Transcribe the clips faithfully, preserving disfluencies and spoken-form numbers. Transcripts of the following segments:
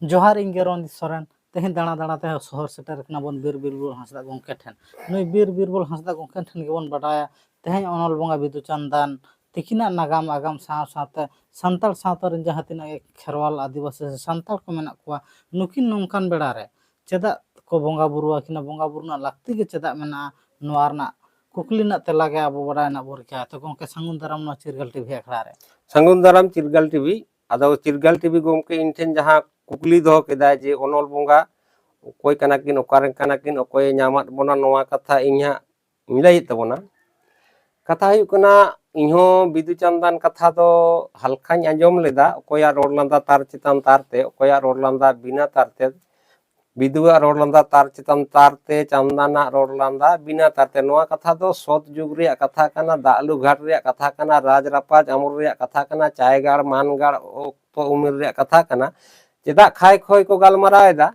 ᱡᱚᱦᱟᱨ, ᱤᱧ ᱜᱮ ᱨᱚᱱᱡᱤᱛ ᱥᱚᱨᱮᱱ᱾ ᱛᱮᱦᱮᱧ ᱫᱟᱬᱟ ᱫᱟᱬᱟ ᱛᱮ ᱥᱚᱦᱚᱨ ᱥᱮᱴᱮᱨ ᱠᱟᱱᱟ ᱵᱚᱱ ᱵᱤᱨ ᱵᱤᱨᱵᱚᱞ ᱦᱟᱸᱥᱫᱟ ᱜᱚᱢᱠᱮ ᱴᱷᱮᱱ᱾ ᱱᱩᱭ ᱵᱤᱨ ᱵᱤᱨᱵᱚᱞ ᱦᱟᱸᱥᱫᱟ ᱜᱚᱢᱠᱮ ᱴᱷᱮᱱ ᱜᱮᱵᱚᱱ ᱵᱟᱰᱟᱭᱟ ᱛᱮᱦᱮᱧ ᱚᱱᱚᱞ ᱵᱚᱸᱜᱟ ᱵᱤᱫᱩ ᱪᱟᱸᱫᱟᱱ ᱛᱤᱠᱤᱱᱟᱜ ᱱᱟᱜᱟᱢ ᱟᱜᱟᱢ ᱥᱟᱶ ᱥᱟᱶᱛᱮ ᱥᱟᱱᱛᱟᱲ ᱥᱟᱶᱛᱟ ᱨᱮᱱ ᱡᱟᱦᱟᱸ ᱛᱤᱱᱟᱹᱜ ᱜᱮ ᱠᱷᱮᱨᱣᱟᱞ ᱟᱹᱫᱤᱵᱟᱹᱥᱤ ᱥᱮ ᱥᱟᱱᱛᱟᱲ ᱠᱚ ᱢᱮᱱᱟᱜ ᱠᱚᱣᱟ, ᱱᱩᱠᱤᱱ ᱱᱚᱝᱠᱟᱱ ᱵᱮᱲᱟ ᱨᱮ ᱪᱮᱫᱟᱜ ᱠᱚ ᱵᱚᱸᱜᱟ ᱵᱩᱨᱩ ᱟᱹᱠᱤᱱᱟ, ᱵᱚᱸᱜᱟ ᱵᱩᱨᱩ ᱨᱮᱱᱟᱜ ᱞᱟᱹᱠᱛᱤ ᱜᱮ ᱪᱮᱫᱟᱜ ᱢᱮᱱᱟᱜᱼᱟ, ᱱᱚᱣᱟ ᱨᱮᱱᱟᱜ ᱠᱩᱠᱞᱤ ᱨᱮᱱᱟᱜ ᱛᱮᱞᱟ ᱜᱮ ᱟᱵᱚ ᱵᱟᱰᱟᱭ ᱨᱮᱱᱟᱜ ᱵᱚ ᱨᱤᱠᱟᱹᱭᱟ᱾ ᱛᱚ ᱜᱚᱢᱠᱮ, ᱥᱟᱹᱜᱩᱱ ᱫᱟᱨᱟᱢ ᱱᱚᱣᱟ ᱪᱤᱨᱜᱟᱞ ᱴᱤᱵᱷᱤ ᱟᱠᱷᱲᱟ ᱨᱮ᱾ ᱥᱟᱹᱜᱩᱱ ᱫᱟᱨᱟᱢ ᱪᱤᱨᱜᱟᱞ ᱴᱤᱵᱷᱤ᱾ ᱟᱫᱚ ᱪᱤᱨᱜᱟᱞ ᱴᱤᱵᱷᱤ ᱜᱚᱢᱠᱮ, ᱤᱧ ᱴᱷᱮᱱ ᱡᱟᱦᱟᱸ ᱠᱩᱠᱞᱤ ᱫᱚᱦᱚ ᱠᱮᱫᱟᱭ ᱡᱮ ᱚᱱᱚᱞ ᱵᱚᱸᱜᱟ ᱚᱠᱚᱭ ᱠᱟᱱᱟ ᱠᱤᱱ, ᱚᱠᱟᱨᱮᱱ ᱠᱟᱱᱟ ᱠᱤᱱ, ᱚᱠᱚᱭᱮ ᱧᱟᱢᱟᱫ ᱵᱚᱱᱟ, ᱱᱚᱣᱟ ᱠᱟᱛᱷᱟ ᱤᱧ ᱦᱟᱸᱜ ᱤᱧ ᱞᱟᱹᱭᱮᱫ ᱛᱟᱵᱚᱱᱟ᱾ ᱠᱟᱛᱷᱟ ᱦᱩᱭᱩᱜ ᱠᱟᱱᱟ, ᱤᱧᱦᱚᱸ ᱵᱤᱫᱩ ᱪᱟᱸᱫᱟᱱ ᱠᱟᱛᱷᱟ ᱫᱚ ᱦᱟᱞᱠᱟᱧ ᱟᱸᱡᱚᱢ ᱞᱮᱫᱟ, ᱚᱠᱚᱭᱟᱜ ᱨᱚᱲ ᱞᱟᱸᱫᱟ ᱛᱟᱨ ᱪᱮᱛᱟᱱ ᱛᱟᱨ ᱛᱮ, ᱚᱠᱚᱭᱟᱜ ᱨᱚᱲ ᱞᱟᱸᱫᱟ ᱵᱤᱱᱟ ᱛᱟᱨ ᱛᱮ, ᱵᱤᱫᱩᱣᱟᱜ ᱨᱚᱲ ᱞᱟᱸᱫᱟ ᱛᱟᱨ ᱪᱮᱛᱟᱱ ᱛᱟᱨ ᱛᱮ, ᱪᱟᱸᱫᱟᱱᱟᱜ ᱨᱚᱲ ᱞᱟᱸᱫᱟ ᱵᱤᱱᱟ ᱛᱟᱨ ᱛᱮ᱾ ᱱᱚᱣᱟ ᱠᱟᱛᱷᱟ ᱫᱚ ᱥᱚᱛ ᱡᱩᱜᱽ ᱨᱮᱭᱟᱜ ᱠᱟᱛᱷᱟ ᱠᱟᱱᱟ, ᱫᱟᱜ ᱞᱩ ᱜᱷᱟᱴ ᱨᱮᱭᱟᱜ ᱠᱟᱛᱷᱟ ᱠᱟᱱᱟ, ᱨᱟᱡᱽ ᱨᱟᱯᱟᱡᱽ ᱟᱢᱚᱞ ᱨᱮᱭᱟᱜ ᱠᱟᱛᱷᱟ ᱠᱟᱱᱟ, ᱪᱟᱭᱜᱟᱲ ᱢᱟᱱᱜᱟᱲ ᱚᱠᱛᱚ ᱩᱢᱮᱨ ᱨᱮᱭᱟᱜ ᱠᱟᱛᱷᱟ ᱠᱟᱱᱟ᱾ ᱪᱮᱫᱟᱜ ᱠᱷᱟᱭ ᱠᱷᱚᱭ ᱠᱚ ᱜᱟᱞᱢᱟᱨᱟᱣ ᱮᱫᱟ?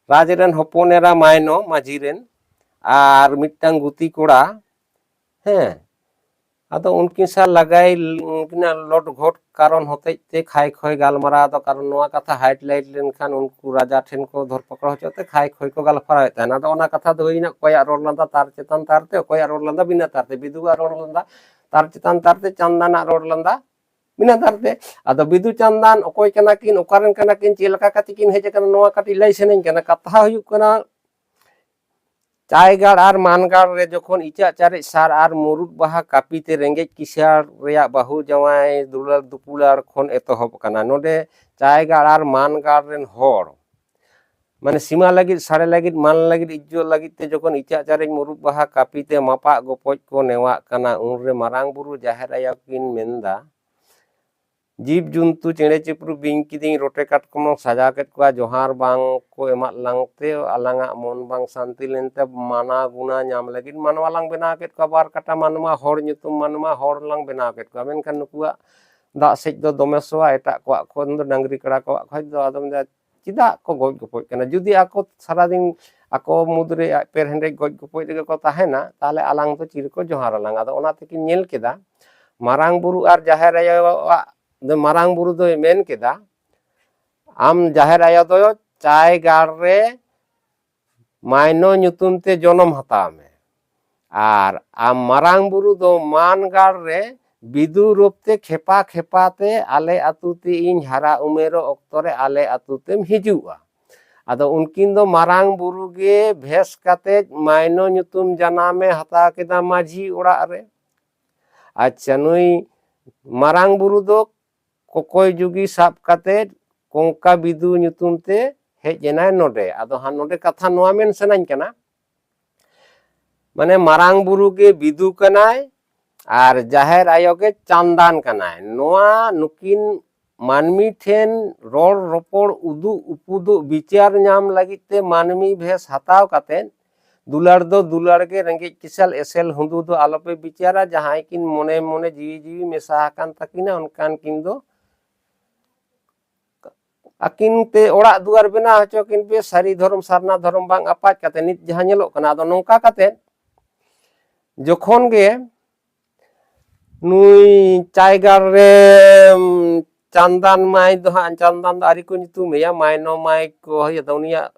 ᱨᱟᱡᱽ ᱨᱮᱱ ᱦᱚᱯᱚᱱ ᱮᱨᱟ ᱢᱟᱭᱱᱚ ᱢᱟᱹᱡᱷᱤ ᱨᱮᱱ ᱟᱨ ᱢᱤᱫᱴᱟᱝ ᱜᱩᱛᱤ ᱠᱚᱲᱟ, ᱦᱮᱸ, ᱟᱫᱚ ᱩᱱᱠᱤᱱ ᱥᱟᱶ ᱞᱟᱜᱟᱭ, ᱩᱱᱠᱤᱱᱟᱜ ᱞᱚᱴ ᱜᱷᱚᱴ ᱠᱟᱨᱚᱱ ᱦᱚᱛᱮᱡ ᱛᱮ ᱠᱷᱟᱭ ᱠᱷᱚᱭ ᱜᱟᱞᱢᱟᱨᱟᱣ ᱫᱚ, ᱠᱟᱨᱚᱱ ᱱᱚᱣᱟ ᱠᱟᱛᱷᱟ highlight ᱞᱮᱱᱠᱷᱟᱱ ᱩᱱᱠᱩ ᱨᱟᱡᱟ ᱴᱷᱮᱱ ᱠᱚ ᱫᱷᱚᱨᱯᱚᱠᱚᱲ ᱦᱚᱪᱚᱜ ᱛᱮ ᱠᱷᱟᱭ ᱠᱷᱚᱭ ᱠᱚ ᱜᱟᱞᱢᱟᱨᱟᱣᱮᱫ ᱛᱟᱦᱮᱱᱟ᱾ ᱟᱫᱚ ᱚᱱᱟ ᱠᱟᱛᱷᱟ ᱫᱚ ᱦᱩᱭᱱᱟ ᱚᱠᱚᱭᱟᱜ ᱨᱚᱲ ᱞᱟᱸᱫᱟ ᱛᱟᱨ ᱪᱮᱛᱟᱱ ᱛᱟᱨ ᱛᱮ, ᱚᱠᱚᱭᱟᱜ ᱨᱚᱲ ᱞᱟᱸᱫᱟ ᱵᱤᱱᱟ ᱛᱟᱨ ᱛᱮ, ᱵᱤᱫᱩᱣᱟᱜ ᱨᱚᱲ ᱞᱟᱸᱫᱟ ᱛᱟᱨ ᱪᱮᱛᱟᱱ ᱛᱟᱨ ᱛᱮ, ᱪᱟᱸᱫᱟᱱᱟᱜ ᱨᱚᱲ ᱞᱟᱸᱫᱟ ᱵᱤᱱᱟ ᱛᱟᱨ ᱛᱮ᱾ ᱟᱫᱚ ᱵᱤᱫᱩ ᱪᱟᱸᱫᱟᱱ ᱚᱠᱚᱭ ᱠᱟᱱᱟ ᱠᱤᱱ, ᱚᱠᱟᱨᱮᱱ ᱠᱟᱱᱟ ᱠᱤᱱ, ᱪᱮᱫ ᱞᱮᱠᱟ ᱠᱟᱛᱮ ᱠᱤᱱ ᱦᱮᱡ ᱟᱠᱟᱱᱟ, ᱱᱚᱣᱟ ᱠᱟᱹᱴᱤᱡ ᱞᱟᱹᱭ ᱥᱟᱱᱟᱧ ᱠᱟᱱᱟ᱾ ᱠᱟᱛᱷᱟ ᱦᱩᱭᱩᱜ ᱠᱟᱱᱟ, ᱪᱟᱭᱜᱟᱲ ᱟᱨ ᱢᱟᱱᱜᱟᱲ ᱨᱮ ᱡᱚᱠᱷᱚᱱ ᱤᱪᱟᱹᱜ ᱪᱟᱨᱮᱡ ᱥᱟᱨ ᱟᱨ ᱢᱩᱨᱩᱫ ᱵᱟᱦᱟ ᱠᱟᱹᱯᱤ ᱛᱮ ᱨᱮᱸᱜᱮᱡ ᱠᱤᱥᱟᱹᱬ ᱨᱮᱭᱟᱜ ᱵᱟᱹᱦᱩ ᱡᱟᱶᱟᱭ ᱫᱩᱞᱟᱹᱲ ᱫᱩᱯᱩᱞᱟᱹᱲ ᱠᱷᱚᱱ ᱮᱛᱚᱦᱚᱵ ᱟᱠᱟᱱᱟ᱾ ᱱᱚᱰᱮ ᱪᱟᱭᱜᱟᱲ ᱟᱨ ᱢᱟᱱᱜᱟᱲ ᱨᱮᱱ ᱦᱚᱲ, ᱢᱟᱱᱮ, ᱥᱤᱢᱟ ᱞᱟᱹᱜᱤᱫ, ᱥᱟᱲᱮ ᱞᱟᱹᱜᱤᱫ, ᱢᱟᱱ ᱞᱟᱹᱜᱤᱫ, ᱤᱡᱽᱡᱚᱛ ᱞᱟᱹᱜᱤᱫ ᱛᱮ ᱡᱚᱠᱷᱚᱱ ᱤᱪᱟᱹᱜ ᱪᱟᱨᱮᱡ ᱢᱩᱨᱩᱫ ᱵᱟᱦᱟ ᱠᱟᱹᱯᱤ ᱛᱮ ᱢᱟᱯᱟᱜ ᱜᱚᱯᱚᱡ ᱠᱚ ᱱᱮᱣᱟᱜ ᱠᱟᱱᱟ, ᱩᱱᱨᱮ ᱢᱟᱨᱟᱝ ᱵᱩᱨᱩ ᱡᱟᱦᱮᱨ ᱟᱭᱳ ᱠᱤᱱ ᱢᱮᱱᱫᱟ, ᱡᱤᱵᱽ ᱡᱚᱱᱛᱩ, ᱪᱮᱬᱮ ᱪᱤᱯᱨᱩ, ᱵᱤᱧ ᱠᱤᱫᱤᱧ, ᱨᱚᱴᱮ ᱠᱟᱴᱠᱚᱢ ᱥᱟᱡᱟᱣ ᱠᱮᱫ ᱠᱚᱣᱟ, ᱡᱚᱦᱟᱨ ᱵᱟᱝ ᱠᱚ ᱮᱢᱟᱫ ᱞᱟᱝ ᱛᱮ ᱟᱞᱟᱝᱟᱜ ᱢᱚᱱ ᱵᱟᱝ ᱥᱟᱱᱛᱤ ᱞᱮᱱᱛᱮ ᱢᱟᱱᱟ ᱜᱩᱱᱟ ᱧᱟᱢ ᱞᱟᱹᱜᱤᱫ ᱢᱟᱱᱣᱟ ᱞᱟᱝ ᱵᱮᱱᱟᱣ ᱠᱮᱫ ᱠᱚᱣᱟ᱾ ᱵᱟᱨ ᱠᱟᱴᱟ ᱢᱟᱱᱣᱟ, ᱦᱚᱲ ᱧᱩᱛᱩᱢ ᱢᱟᱱᱣᱟ, ᱦᱚᱲ ᱞᱟᱝ ᱵᱮᱱᱟᱣ ᱠᱮᱫ ᱠᱚᱣᱟ᱾ ᱢᱮᱱᱠᱷᱟᱱ ᱱᱩᱠᱩᱣᱟᱜ ᱫᱟᱜ ᱥᱮᱡ ᱫᱚ ᱫᱚᱢᱮ ᱥᱚᱣᱟ, ᱮᱴᱟᱜ ᱠᱚᱣᱟᱜ ᱠᱷᱚᱱ ᱫᱚ, ᱰᱟᱝᱨᱤ ᱠᱟᱲᱟ ᱠᱚᱣᱟᱜ ᱠᱷᱚᱱ ᱫᱚ᱾ ᱟᱫᱚ ᱢᱮᱱᱫᱟ, ᱪᱮᱫᱟᱜ ᱠᱚ ᱜᱚᱡ ᱜᱚᱯᱚᱡ ᱠᱟᱱᱟ? ᱡᱩᱫᱤ ᱟᱠᱚ ᱥᱟᱨᱟᱫᱤᱱ ᱟᱠᱚ ᱢᱩᱫᱽᱨᱮ ᱮᱯᱮᱨ ᱦᱮᱸᱰᱮᱡ ᱜᱚᱡ ᱜᱚᱯᱚᱡ ᱨᱮᱜᱮ ᱠᱚ ᱛᱟᱦᱮᱱᱟ, ᱛᱟᱦᱚᱞᱮ ᱟᱞᱟᱝ ᱫᱚ ᱪᱤᱨ ᱠᱚ ᱡᱚᱦᱟᱨ ᱟᱞᱟᱝ᱾ ᱟᱫᱚ ᱚᱱᱟ ᱛᱮᱠᱤᱱ ᱧᱮᱞ ᱠᱮᱫᱟ, ᱢᱟᱨᱟᱝ ᱵᱩᱨᱩ ᱟᱨ ᱡᱟᱦᱮᱨ ᱟᱭᱳᱣᱟᱜ ᱫᱚ, ᱢᱟᱨᱟᱝ ᱵᱩᱨᱩ ᱫᱚᱭ ᱢᱮᱱ ᱠᱮᱫᱟ, ᱟᱢ ᱡᱟᱦᱮᱨ ᱟᱭᱳ ᱫᱚ ᱪᱟᱭᱜᱟᱲ ᱨᱮ ᱢᱟᱭᱱᱚ ᱧᱩᱛᱩᱢ ᱛᱮ ᱡᱚᱱᱚᱢ ᱦᱟᱛᱟᱣ ᱢᱮ, ᱟᱨ ᱟᱢ ᱢᱟᱨᱟᱝ ᱵᱩᱨᱩ ᱫᱚ ᱢᱟᱱᱜᱟᱲ ᱨᱮ ᱵᱤᱫᱩ ᱨᱩᱯ ᱛᱮ ᱠᱷᱮᱯᱟ ᱠᱷᱮᱯᱟ ᱛᱮ ᱟᱞᱮ ᱟᱹᱛᱩ ᱛᱮ ᱤᱧ ᱦᱟᱨᱟ ᱩᱢᱮᱨᱚᱜ ᱚᱠᱛᱚ ᱨᱮ ᱟᱞᱮ ᱟᱹᱛᱩ ᱛᱮᱢ ᱦᱤᱡᱩᱜᱼᱟ᱾ ᱟᱫᱚ ᱩᱱᱠᱤᱱ ᱫᱚ ᱢᱟᱨᱟᱝ ᱵᱩᱨᱩ ᱜᱮ ᱵᱷᱮᱥ ᱠᱟᱛᱮ ᱢᱟᱭᱱᱚ ᱧᱩᱛᱩᱢ ᱡᱟᱱᱟᱢᱮ ᱦᱟᱛᱟᱣ ᱠᱮᱫᱟ ᱢᱟᱹᱡᱷᱤ ᱚᱲᱟᱜ ᱨᱮ᱾ ᱟᱪᱪᱷᱟ, ᱱᱩᱭ ᱢᱟᱨᱟᱝ ᱵᱩᱨᱩ ᱫᱚ ᱠᱚᱠᱚᱭ ᱡᱩᱜᱤ ᱥᱟᱵ ᱠᱟᱛᱮ ᱠᱚᱝᱠᱟ ᱵᱤᱫᱩ ᱧᱩᱛᱩᱢ ᱛᱮ ᱦᱮᱡ ᱮᱱᱟᱭ ᱱᱚᱰᱮ᱾ ᱟᱫᱚ ᱦᱟᱸᱜ ᱱᱚᱰᱮ ᱠᱟᱛᱷᱟ ᱱᱚᱣᱟ ᱢᱮᱱ ᱥᱟᱱᱟᱧ ᱠᱟᱱᱟ, ᱢᱟᱱᱮ ᱢᱟᱨᱟᱝ ᱵᱩᱨᱩ ᱜᱮ ᱵᱤᱫᱩ ᱠᱟᱱᱟᱭ ᱟᱨ ᱡᱟᱦᱮᱨ ᱟᱭᱳ ᱜᱮ ᱪᱟᱸᱫᱟᱱ ᱠᱟᱱᱟᱭ᱾ ᱱᱚᱣᱟ ᱱᱩᱠᱤᱱ ᱢᱟᱹᱱᱢᱤ ᱴᱷᱮᱱ ᱨᱚᱲ ᱨᱚᱯᱚᱲ, ᱩᱫᱩᱜ ᱩᱯᱩᱫᱩᱜ, ᱵᱤᱪᱟᱨ ᱧᱟᱢ ᱞᱟᱹᱜᱤᱫ ᱛᱮ ᱢᱟᱹᱱᱢᱤ ᱵᱷᱮᱥ ᱦᱟᱛᱟᱣ ᱠᱟᱛᱮ ᱫᱩᱞᱟᱹᱲ ᱫᱚ ᱫᱩᱞᱟᱹᱲ ᱜᱮ, ᱨᱮᱸᱜᱮᱡ ᱠᱤᱥᱟᱹᱞ ᱮᱥᱮᱞ ᱦᱩᱸᱫᱩ ᱫᱚ ᱟᱞᱚᱯᱮ ᱵᱤᱪᱟᱨᱟ᱾ ᱡᱟᱦᱟᱸᱭ ᱠᱤᱱ ᱢᱚᱱᱮ ᱢᱚᱱᱮ ᱡᱤᱣᱤ ᱡᱤᱣᱤ ᱢᱮᱥᱟ ᱟᱠᱟᱱ ᱛᱟᱹᱠᱤᱱᱟ, ᱚᱱᱠᱟᱱ ᱠᱤᱱ ᱫᱚ ᱟᱹᱠᱤᱱ ᱛᱮ ᱚᱲᱟᱜ ᱫᱩᱣᱟᱹᱨ ᱵᱮᱱᱟᱣ ᱦᱚᱪᱚ ᱠᱤᱱ ᱯᱮ, ᱥᱟᱹᱨᱤ ᱫᱷᱚᱨᱚᱢ ᱥᱟᱨᱱᱟ ᱫᱷᱚᱨᱚᱢ ᱵᱟᱝ ᱟᱯᱟᱪ ᱠᱟᱛᱮ᱾ ᱱᱤᱛ ᱡᱟᱦᱟᱸ ᱧᱮᱞᱚᱜ ᱠᱟᱱᱟ, ᱟᱫᱚ ᱱᱚᱝᱠᱟ ᱠᱟᱛᱮ ᱡᱚᱠᱷᱚᱱ ᱜᱮ ᱱᱩᱭ ᱪᱟᱭᱜᱟᱲ ᱨᱮ, ᱩᱢ, ᱪᱟᱸᱫᱟᱱ ᱢᱟᱹᱭ ᱫᱚ ᱦᱟᱸᱜ, ᱪᱟᱸᱫᱟᱱ ᱫᱚ ᱟᱹᱣᱨᱤ ᱠᱚ ᱧᱩᱛᱩᱢᱮᱭᱟ, ᱢᱟᱭᱱᱚ ᱢᱟᱹᱭ ᱠᱚ ᱦᱩᱭᱩᱜ ᱫᱚ ᱩᱱᱤᱭᱟᱜ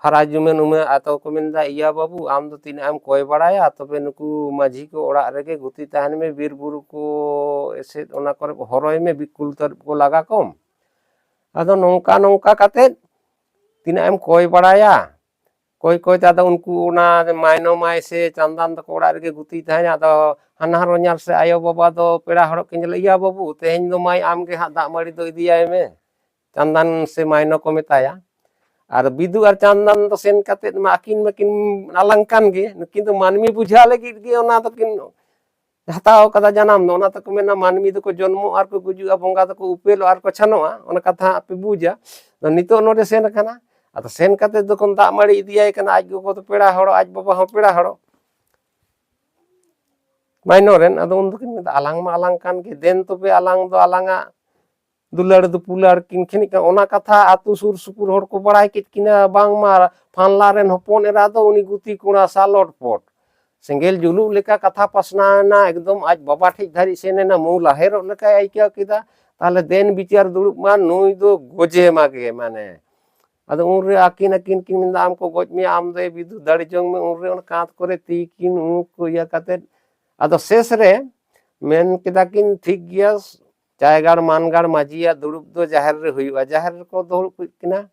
ᱦᱟᱨᱟ ᱡᱩᱢᱟᱹᱱ ᱩᱢᱮᱨ, ᱟᱫᱚ ᱠᱚ ᱢᱮᱱᱫᱟ, "ᱤᱭᱟᱹ ᱵᱟᱹᱵᱩ, ᱟᱢ ᱫᱚ ᱛᱤᱱᱟᱹᱜ ᱮᱢ ᱠᱚᱭ ᱵᱟᱲᱟᱭᱟ? ᱛᱚᱵᱮ ᱱᱩᱠᱩ ᱢᱟᱹᱡᱷᱤ ᱠᱚ ᱚᱲᱟᱜ ᱨᱮᱜᱮ ᱜᱩᱛᱤ ᱛᱟᱦᱮᱱ ᱢᱮ, ᱵᱤᱨ ᱵᱩᱨᱩ ᱠᱚ ᱮᱥᱮᱫ, ᱚᱱᱟ ᱠᱚᱨᱮ ᱦᱚᱨᱚᱭ ᱢᱮ, ᱵᱤᱠᱩᱞ ᱛᱟᱹᱨᱩᱵ ᱠᱚ ᱞᱟᱜᱟ ᱠᱚᱢ᱾" ᱟᱫᱚ ᱱᱚᱝᱠᱟ ᱱᱚᱝᱠᱟ ᱠᱟᱛᱮᱫ ᱛᱤᱱᱟᱹᱜ ᱮᱢ ᱠᱚᱭ ᱵᱟᱲᱟᱭᱟ? ᱠᱚᱭ ᱠᱚᱭ ᱛᱮ ᱟᱫᱚ ᱩᱱᱠᱩ ᱚᱱᱟ ᱢᱟᱭᱱᱚ ᱢᱟᱹᱭ ᱥᱮ ᱪᱟᱸᱫᱟᱱ ᱛᱟᱠᱚ ᱚᱲᱟᱜ ᱨᱮᱜᱮ ᱜᱩᱛᱤ ᱛᱟᱦᱮᱱᱟ᱾ ᱟᱫᱚ ᱦᱟᱱᱦᱟᱨ ᱦᱚᱧᱦᱟᱨ ᱥᱮ ᱟᱭᱳ ᱵᱟᱵᱟ ᱫᱚ ᱯᱮᱲᱟ ᱦᱚᱲᱚᱜ ᱠᱤᱱ ᱪᱟᱞᱟᱜ, "ᱤᱭᱟᱹ ᱵᱟᱹᱵᱩ, ᱛᱮᱦᱮᱧ ᱫᱚ ᱢᱟᱹᱭ ᱟᱢ ᱜᱮ ᱦᱟᱸᱜ ᱫᱟᱜ ᱢᱟᱹᱲᱤ ᱫᱚ ᱤᱫᱤᱭᱟᱭ ᱢᱮ", ᱪᱟᱸᱫᱟᱱ ᱥᱮ ᱢᱟᱭᱱᱚ ᱠᱚ ᱢᱮᱛᱟᱭᱟ᱾ ᱟᱨ ᱵᱤᱫᱩ ᱟᱨ ᱪᱟᱸᱫᱟᱱ ᱫᱚ ᱥᱮᱱ ᱠᱟᱛᱮᱫ ᱢᱟ ᱟᱹᱠᱤᱱ ᱢᱟᱹᱠᱤᱱ ᱟᱞᱟᱝ ᱠᱟᱱ ᱜᱮ, ᱱᱩᱠᱤᱱ ᱫᱚ ᱢᱟᱹᱱᱢᱤ ᱵᱩᱡᱷᱟᱹᱣ ᱞᱟᱹᱜᱤᱫ ᱜᱮ ᱚᱱᱟ ᱫᱚᱠᱤᱱ ᱦᱟᱛᱟᱣ ᱠᱟᱫᱟ ᱡᱟᱱᱟᱢ ᱫᱚ᱾ ᱚᱱᱟ ᱛᱮᱠᱚ ᱢᱮᱱᱟ, ᱢᱟᱹᱱᱢᱤ ᱫᱚᱠᱚ ᱡᱚᱱᱢᱚᱜᱼᱟ ᱟᱨ ᱠᱚ ᱜᱩᱡᱩᱜᱼᱟ, ᱵᱚᱸᱜᱟ ᱫᱚᱠᱚ ᱩᱯᱮᱞᱚᱜᱼᱟ ᱟᱨ ᱠᱚ ᱪᱷᱟᱱᱚᱜᱼᱟ᱾ ᱚᱱᱟ ᱠᱟᱛᱷᱟ ᱦᱟᱸᱜ ᱯᱮ ᱵᱩᱡᱟ᱾ ᱟᱫᱚ ᱱᱤᱛᱚᱜ ᱱᱚᱰᱮ ᱥᱮᱱ ᱟᱠᱟᱱᱟ, ᱟᱫᱚ ᱥᱮᱱ ᱠᱟᱛᱮ ᱡᱚᱠᱷᱚᱱ ᱫᱟᱜ ᱢᱟᱹᱲᱤ ᱤᱫᱤᱭᱟᱭ ᱠᱟᱱᱟ, ᱟᱡ ᱜᱚᱜᱚ ᱫᱚ ᱯᱮᱲᱟ ᱦᱚᱲᱚᱜ, ᱟᱡ ᱵᱟᱵᱟ ᱦᱚᱸ ᱯᱮᱲᱟ ᱦᱚᱲᱚᱜ, ᱢᱟᱭᱱᱚ ᱨᱮᱱ, ᱟᱫᱚ ᱩᱱ ᱫᱚᱠᱤᱱ ᱢᱮᱱᱫᱟ, "ᱟᱞᱟᱝ ᱢᱟ ᱟᱞᱟᱝ ᱠᱟᱱ ᱜᱮ, ᱫᱮᱱ ᱛᱚᱵᱮ ᱟᱞᱟᱝ ᱫᱚ ᱟᱞᱟᱝᱟᱜ ᱫᱩᱞᱟᱹᱲ ᱫᱩᱯᱩᱞᱟᱹᱲ ᱠᱤᱱ ᱠᱷᱮᱱᱤᱡ ᱠᱟᱱᱟ᱾" ᱚᱱᱟ ᱠᱟᱛᱷᱟ ᱟᱹᱛᱩ ᱥᱩᱨ ᱥᱩᱯᱩᱨ ᱦᱚᱲ ᱠᱚ ᱵᱟᱲᱟᱭ ᱠᱮᱫ ᱠᱤᱱᱟ, ᱵᱟᱝᱢᱟ ᱯᱷᱟᱱᱞᱟ ᱨᱮᱱ ᱦᱚᱯᱚᱱ ᱮᱨᱟ ᱫᱚ ᱩᱱᱤ ᱜᱩᱛᱤ ᱠᱚᱲᱟ ᱥᱟᱞᱚᱴ ᱯᱚᱴ᱾ ᱥᱮᱸᱜᱮᱞ ᱡᱩᱞᱩᱜ ᱞᱮᱠᱟ ᱠᱟᱛᱷᱟ ᱯᱟᱥᱱᱟᱣ ᱮᱱᱟ, ᱮᱠᱫᱚᱢ ᱟᱡ ᱵᱟᱵᱟ ᱴᱷᱮᱡ ᱫᱷᱟᱹᱨᱤᱡ ᱥᱮᱱ ᱮᱱᱟ, ᱢᱩ ᱞᱟᱦᱮᱨᱚᱜ ᱞᱮᱠᱟᱭ ᱟᱹᱭᱠᱟᱹᱣ ᱠᱮᱫᱟ᱾ ᱛᱟᱦᱞᱮ ᱫᱮᱱ ᱵᱤᱪᱟᱹᱨ ᱫᱩᱲᱩᱵ ᱢᱟ, ᱱᱩᱭ ᱫᱚ ᱜᱚᱡᱮ ᱢᱟᱜᱮ ᱢᱟᱱᱮ᱾ ᱟᱫᱚ ᱩᱱᱨᱮ ᱟᱹᱠᱤᱱ ᱟᱹᱠᱤᱱ ᱠᱤᱱ ᱢᱮᱱᱫᱟ, "ᱟᱢ ᱠᱚ ᱜᱚᱡ ᱢᱮᱭᱟ, ᱟᱢ ᱫᱚ ᱮ ᱵᱤᱫᱩ ᱫᱟᱲᱮ ᱡᱚᱝ ᱢᱮ᱾" ᱩᱱᱨᱮ ᱚᱱᱟ ᱠᱟᱸᱛ ᱠᱚᱨᱮ ᱛᱤ ᱠᱤᱱ ᱩᱢᱩᱠ ᱠᱚ ᱤᱭᱟᱹ ᱠᱟᱛᱮᱫ, ᱟᱫᱚ ᱥᱮᱥ ᱨᱮ ᱢᱮᱱ ᱠᱮᱫᱟ ᱠᱤᱱ, "ᱴᱷᱤᱠ ᱜᱮᱭᱟ, ᱪᱟᱭᱜᱟᱲ ᱢᱟᱱᱜᱟᱲ ᱢᱟᱹᱡᱷᱤᱭᱟᱜ ᱫᱩᱲᱩᱵ ᱫᱚ ᱡᱟᱦᱮᱨ ᱨᱮ ᱦᱩᱭᱩᱜᱼᱟ᱾" ᱡᱟᱦᱮᱨ ᱨᱮᱠᱚ ᱫᱩᱲᱩᱵ ᱠᱮᱫ ᱠᱤᱱᱟ᱾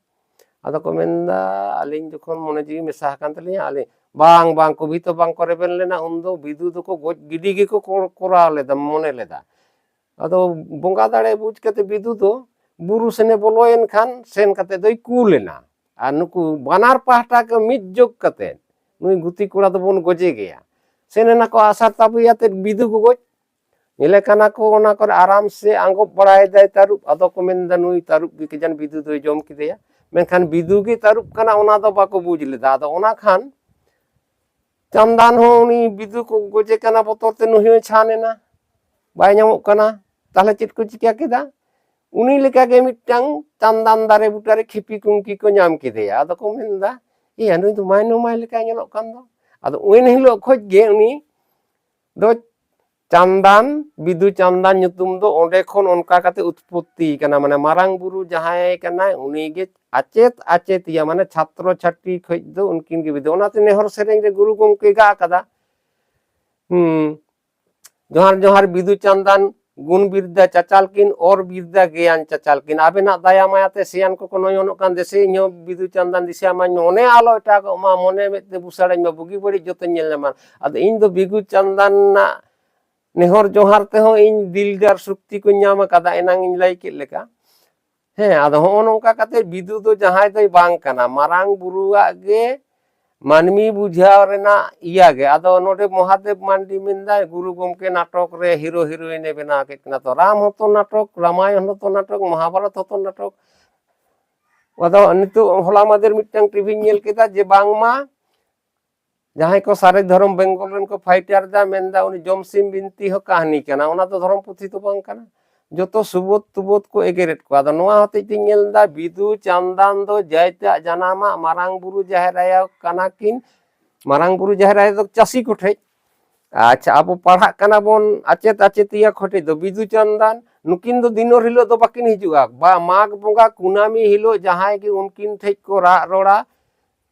ᱟᱫᱚ ᱠᱚ ᱢᱮᱱᱫᱟ, "ᱟᱹᱞᱤᱧ ᱡᱚᱠᱷᱚᱱ ᱢᱚᱱᱮ ᱡᱤᱣᱤ ᱢᱮᱥᱟ ᱟᱠᱟᱱ ᱛᱟᱹᱞᱤᱧᱟ, ᱟᱹᱞᱤᱧ ᱵᱟᱝ, ᱵᱟᱝ, ᱠᱚᱵᱷᱤ ᱛᱚ ᱵᱟᱝ ᱠᱚ ᱨᱮᱵᱮᱱ ᱞᱮᱱᱟ, ᱩᱱᱫᱚ ᱵᱤᱫᱩ ᱫᱚᱠᱚ ᱜᱚᱡ ᱜᱤᱰᱤ ᱜᱮᱠᱚ ᱠᱚ-, ᱠᱚᱨᱟᱣ ᱞᱮᱫᱟ, ᱢᱚᱱᱮ ᱞᱮᱫᱟ᱾ ᱟᱫᱚ ᱵᱚᱸᱜᱟ ᱫᱟᱲᱮ ᱵᱩᱡᱽ ᱠᱟᱛᱮ ᱵᱤᱫᱩ ᱫᱚ ᱵᱩᱨᱩ ᱥᱮᱱᱮ ᱵᱚᱞᱚᱭᱮᱱ ᱠᱷᱟᱱ ᱥᱮᱱ ᱠᱟᱛᱮ ᱫᱚᱭ ᱠᱩᱞ ᱮᱱᱟ᱾ ᱟᱨ ᱱᱩᱠᱩ ᱵᱟᱱᱟᱨ ᱯᱟᱦᱴᱟ ᱠᱚ ᱢᱤᱫ ᱡᱳᱜᱽ ᱠᱟᱛᱮ ᱱᱩᱭ ᱜᱩᱛᱤ ᱠᱚᱲᱟ ᱫᱚᱵᱚᱱ ᱜᱚᱡᱮ ᱜᱮᱭᱟ᱾ ᱥᱮᱱ ᱮᱱᱟ ᱠᱚ ᱟᱥᱟᱨ ᱛᱟᱵᱩᱭ ᱟᱛᱮ ᱵᱤᱫᱩ ᱜᱚ-, ᱜᱚᱡ᱾ ᱧᱮᱞᱮ ᱠᱟᱱᱟ ᱠᱚ ᱚᱱᱟ ᱠᱚᱨᱮ ᱟᱨᱟᱢ ᱥᱮ ᱟᱸᱜᱚᱵ ᱵᱟᱲᱟᱭᱮᱫᱟᱭ ᱛᱟᱹᱨᱩᱵ᱾ ᱟᱫᱚ ᱠᱚ ᱢᱮᱱᱫᱟ, "ᱱᱩᱭ ᱛᱟᱹᱨᱩᱵ ᱜᱮ ᱠᱮᱡᱟᱱ ᱵᱤᱫᱩ ᱫᱚᱭ ᱡᱚᱢ ᱠᱮᱫᱮᱭᱟ᱾" ᱢᱮᱱᱠᱷᱟᱱ ᱵᱤᱫᱩ ᱜᱮ ᱛᱟᱹᱨᱩᱵ ᱠᱟᱱᱟ, ᱚᱱᱟ ᱫᱚ ᱵᱟᱠᱚ ᱵᱩᱡᱽ ᱞᱮᱫᱟ᱾ ᱟᱫᱚ ᱚᱱᱟ ᱠᱷᱟᱱ ᱪᱟᱸᱫᱟᱱ ᱦᱚᱸ ᱩᱱᱤ ᱵᱤᱫᱩ ᱠᱚ ᱜᱚᱡᱮ ᱠᱟᱱᱟ ᱵᱚᱛᱚᱨ ᱛᱮ ᱱᱩᱭ ᱦᱚᱸᱭ ᱪᱷᱟᱱ ᱮᱱᱟ, ᱵᱟᱭ ᱧᱟᱢᱚᱜ ᱠᱟᱱᱟ᱾ ᱛᱟᱦᱞᱮ ᱪᱮᱫ ᱠᱚ ᱪᱤᱠᱟ ᱠᱮᱫᱟ? ᱩᱱᱤ ᱞᱮᱠᱟᱜᱮ ᱢᱤᱫᱴᱟᱝ ᱪᱟᱸᱫᱟᱱ ᱫᱟᱨᱮ ᱵᱩᱴᱟᱹᱨᱮ ᱠᱷᱤᱯᱤ ᱠᱩᱝᱠᱤ ᱠᱚ ᱧᱟᱢ ᱠᱮᱫᱮᱭᱟ᱾ ᱟᱫᱚ ᱠᱚ ᱢᱮᱱᱫᱟ, "ᱮᱭᱟ, ᱱᱩᱭ ᱫᱚ ᱢᱟᱭ ᱱᱩᱢᱟᱭ ᱞᱮᱠᱟᱭ ᱧᱮᱞᱚᱜ ᱠᱟᱱ ᱫᱚ?" ᱟᱫᱚ ᱩᱱ ᱦᱤᱞᱳᱜ ᱠᱷᱚᱡ ᱜᱮ ᱩᱱᱤ ᱫᱚ ᱪᱟᱸᱫᱟᱱ, ᱵᱤᱫᱩ ᱪᱟᱸᱫᱟᱱ ᱧᱩᱛᱩᱢ ᱫᱚ ᱚᱸᱰᱮ ᱠᱷᱚᱱ ᱚᱱᱠᱟ ᱠᱟᱛᱮ ᱩᱛᱯᱚᱛᱛᱤ ᱠᱟᱱᱟ᱾ ᱢᱟᱱᱮ ᱢᱟᱨᱟᱝ ᱵᱩᱨᱩ ᱡᱟᱦᱟᱸᱭ ᱠᱟᱱᱟᱭ, ᱩᱱᱤᱜᱮ ᱟᱪᱮᱛ ᱟᱪᱮᱛᱤᱭᱟ, ᱢᱟᱱᱮ ᱪᱷᱟᱛᱨᱚ ᱪᱷᱟᱹᱴᱤ ᱠᱷᱚᱡ ᱫᱚ ᱩᱱᱠᱤᱱ ᱜᱮ ᱵᱤᱫᱩ᱾ ᱚᱱᱟᱛᱮ ᱱᱮᱦᱚᱨ ᱥᱮᱨᱮᱧ ᱨᱮ ᱜᱩᱨᱩ ᱜᱚᱢᱠᱮ ᱜᱟᱜ ᱟᱠᱟᱫᱟ, ᱦᱩᱸ, "ᱡᱚᱦᱟᱨ ᱡᱚᱦᱟᱨ ᱵᱤᱫᱩ ᱪᱟᱸᱫᱟᱱ, ᱜᱩᱱ ᱵᱤᱨᱫᱟ ᱪᱟᱪᱟᱞ ᱠᱤᱱ, ᱚᱨ ᱵᱤᱨᱫᱟ ᱜᱮᱭᱟᱱ ᱪᱟᱪᱟᱞ ᱠᱤᱱ, ᱟᱵᱮᱱᱟᱜ ᱫᱟᱭᱟ ᱢᱟᱭᱟ ᱛᱮ ᱥᱮᱭᱟᱱ ᱠᱚᱠᱚ ᱱᱚᱭᱚᱱᱚᱜ ᱠᱟᱱ, ᱫᱮᱥᱮ ᱤᱧ ᱦᱚᱸ ᱵᱤᱫᱩ ᱪᱟᱸᱫᱟᱱ ᱫᱤᱥᱟᱹ ᱟᱢᱟᱧ ᱢᱮ, ᱚᱱᱮ ᱟᱞᱚ ᱮᱴᱟᱜᱚᱜ ᱢᱟ, ᱢᱚᱱᱮ ᱢᱮᱫ ᱛᱮ ᱵᱩᱥᱟᱹᱲᱟᱹᱧ ᱢᱟ, ᱵᱩᱜᱤ ᱵᱟᱹᱲᱤᱡ ᱡᱚᱛᱚᱧ ᱧᱮᱞ ᱧᱟᱢᱟ᱾" ᱟᱫᱚ ᱤᱧ ᱫᱚ ᱵᱤᱫᱩ ᱪᱟᱸᱫᱟᱱ ᱨᱮᱱᱟᱜ ᱱᱮᱦᱚᱨ ᱡᱚᱦᱟᱨ ᱛᱮᱦᱚᱸ ᱤᱧ ᱫᱤᱞᱫᱟᱨ ᱥᱚᱠᱛᱤ ᱠᱚᱧ ᱧᱟᱢ ᱟᱠᱟᱫᱟ, ᱮᱱᱟᱝ ᱤᱧ ᱞᱟᱹᱭ ᱠᱮᱫ ᱞᱮᱠᱟ᱾ ᱦᱮᱸ, ᱟᱫᱚ ᱦᱚᱸᱜᱼᱚ ᱱᱚᱝᱠᱟ ᱠᱟᱛᱮ ᱵᱤᱫᱩ ᱫᱚ ᱡᱟᱦᱟᱸᱭ ᱫᱚᱭ ᱵᱟᱝ ᱠᱟᱱᱟ, ᱢᱟᱨᱟᱝ ᱵᱩᱨᱩᱣᱟᱜ ᱜᱮ ᱢᱟᱹᱱᱢᱤ ᱵᱩᱡᱷᱟᱹᱣ ᱨᱮᱱᱟᱜ ᱤᱭᱟ ᱜᱮ᱾ ᱟᱫᱚ ᱱᱚᱰᱮ ᱢᱚᱦᱟᱫᱮᱵ ᱢᱟᱱᱰᱤ ᱢᱮᱱᱫᱟᱭ, ᱜᱩᱨᱩ ᱜᱚᱢᱠᱮ ᱱᱟᱴᱚᱠ ᱨᱮ ᱦᱤᱨᱳ ᱦᱤᱨᱳᱭᱤᱱ ᱮ ᱵᱮᱱᱟᱣ ᱠᱮᱫ ᱠᱤᱱᱟ᱾ ᱛᱚ ᱨᱟᱢ ᱦᱚᱸᱛᱚ ᱱᱟᱴᱚᱠ, ᱨᱟᱢᱟᱭᱚᱱ ᱦᱚᱸᱛᱚ ᱱᱟᱴᱚᱠ, ᱢᱚᱦᱟᱵᱷᱟᱨᱚᱛ ᱦᱚᱸᱛᱚ ᱱᱟᱴᱚᱠ᱾ ᱟᱫᱚ ᱱᱤᱛᱚᱜ ᱦᱚᱞᱟ ᱢᱟᱫᱷᱮᱨ ᱢᱤᱫᱴᱟᱝ ᱴᱤᱵᱷᱤᱧ ᱧᱮᱞ ᱠᱮᱫᱟ ᱡᱮ ᱵᱟᱝᱢᱟ ᱡᱟᱦᱟᱸᱭ ᱠᱚ ᱥᱟᱨᱮᱡ ᱫᱷᱚᱨᱚᱢ ᱵᱮᱝᱜᱚᱞ ᱨᱮᱱ ᱠᱚ ᱯᱷᱟᱭᱴᱟᱨ ᱫᱟ, ᱢᱮᱱᱫᱟ ᱩᱱᱤ ᱡᱚᱢᱥᱤᱢ ᱵᱤᱱᱛᱤ ᱦᱚᱸ ᱠᱟᱹᱦᱱᱤ ᱠᱟᱱᱟ, ᱚᱱᱟ ᱫᱚ ᱫᱷᱚᱨᱚᱢ ᱯᱩᱛᱷᱤ ᱫᱚ ᱵᱟᱝ ᱠᱟᱱᱟ᱾ ᱡᱚᱛᱚ ᱥᱩᱵᱳᱫ ᱛᱩᱵᱳᱫ ᱠᱚ ᱮᱜᱮᱨᱮᱫ ᱠᱚᱣᱟ᱾ ᱟᱫᱚ ᱱᱚᱣᱟ ᱦᱚᱛᱮᱡ ᱛᱮᱧ ᱧᱮᱞ ᱮᱫᱟ, ᱵᱤᱫᱩ ᱪᱟᱸᱫᱟᱱ ᱫᱚ ᱡᱟᱭᱛᱟᱜ ᱡᱟᱱᱟᱢᱟᱜ ᱢᱟᱨᱟᱝ ᱵᱩᱨᱩ ᱡᱟᱦᱮᱨ ᱟᱭᱳ ᱠᱟᱱᱟ ᱠᱤᱱ᱾ ᱢᱟᱨᱟᱝ ᱵᱩᱨᱩ ᱡᱟᱦᱮᱨ ᱟᱭᱳ ᱫᱚ ᱪᱟᱹᱥᱤ ᱠᱚᱴᱷᱮᱡ᱾ ᱟᱪᱪᱷᱟ, ᱟᱵᱚ ᱯᱟᱲᱦᱟᱜ ᱠᱟᱱᱟ ᱵᱚᱱ ᱟᱪᱮᱛ ᱟᱪᱮᱛᱤᱭᱟᱹ ᱠᱚᱴᱷᱮᱡ ᱫᱚ ᱵᱤᱫᱩ ᱪᱟᱸᱫᱟᱱ, ᱱᱩᱠᱤᱱ ᱫᱚ ᱫᱤᱱᱚᱨ ᱦᱤᱞᱳᱜ ᱫᱚ ᱵᱟᱹᱠᱤᱱ ᱦᱤᱡᱩᱜᱼᱟ᱾ ᱵᱟ, ᱢᱟᱜᱽ ᱵᱚᱸᱜᱟ ᱠᱩᱱᱟᱹᱢᱤ ᱦᱤᱞᱳᱜ ᱡᱟᱦᱟᱸᱭ ᱜᱮ ᱩᱱᱠᱤᱱ ᱴᱷᱮᱡ ᱠᱚ ᱨᱟᱜ ᱨᱚᱲᱟ,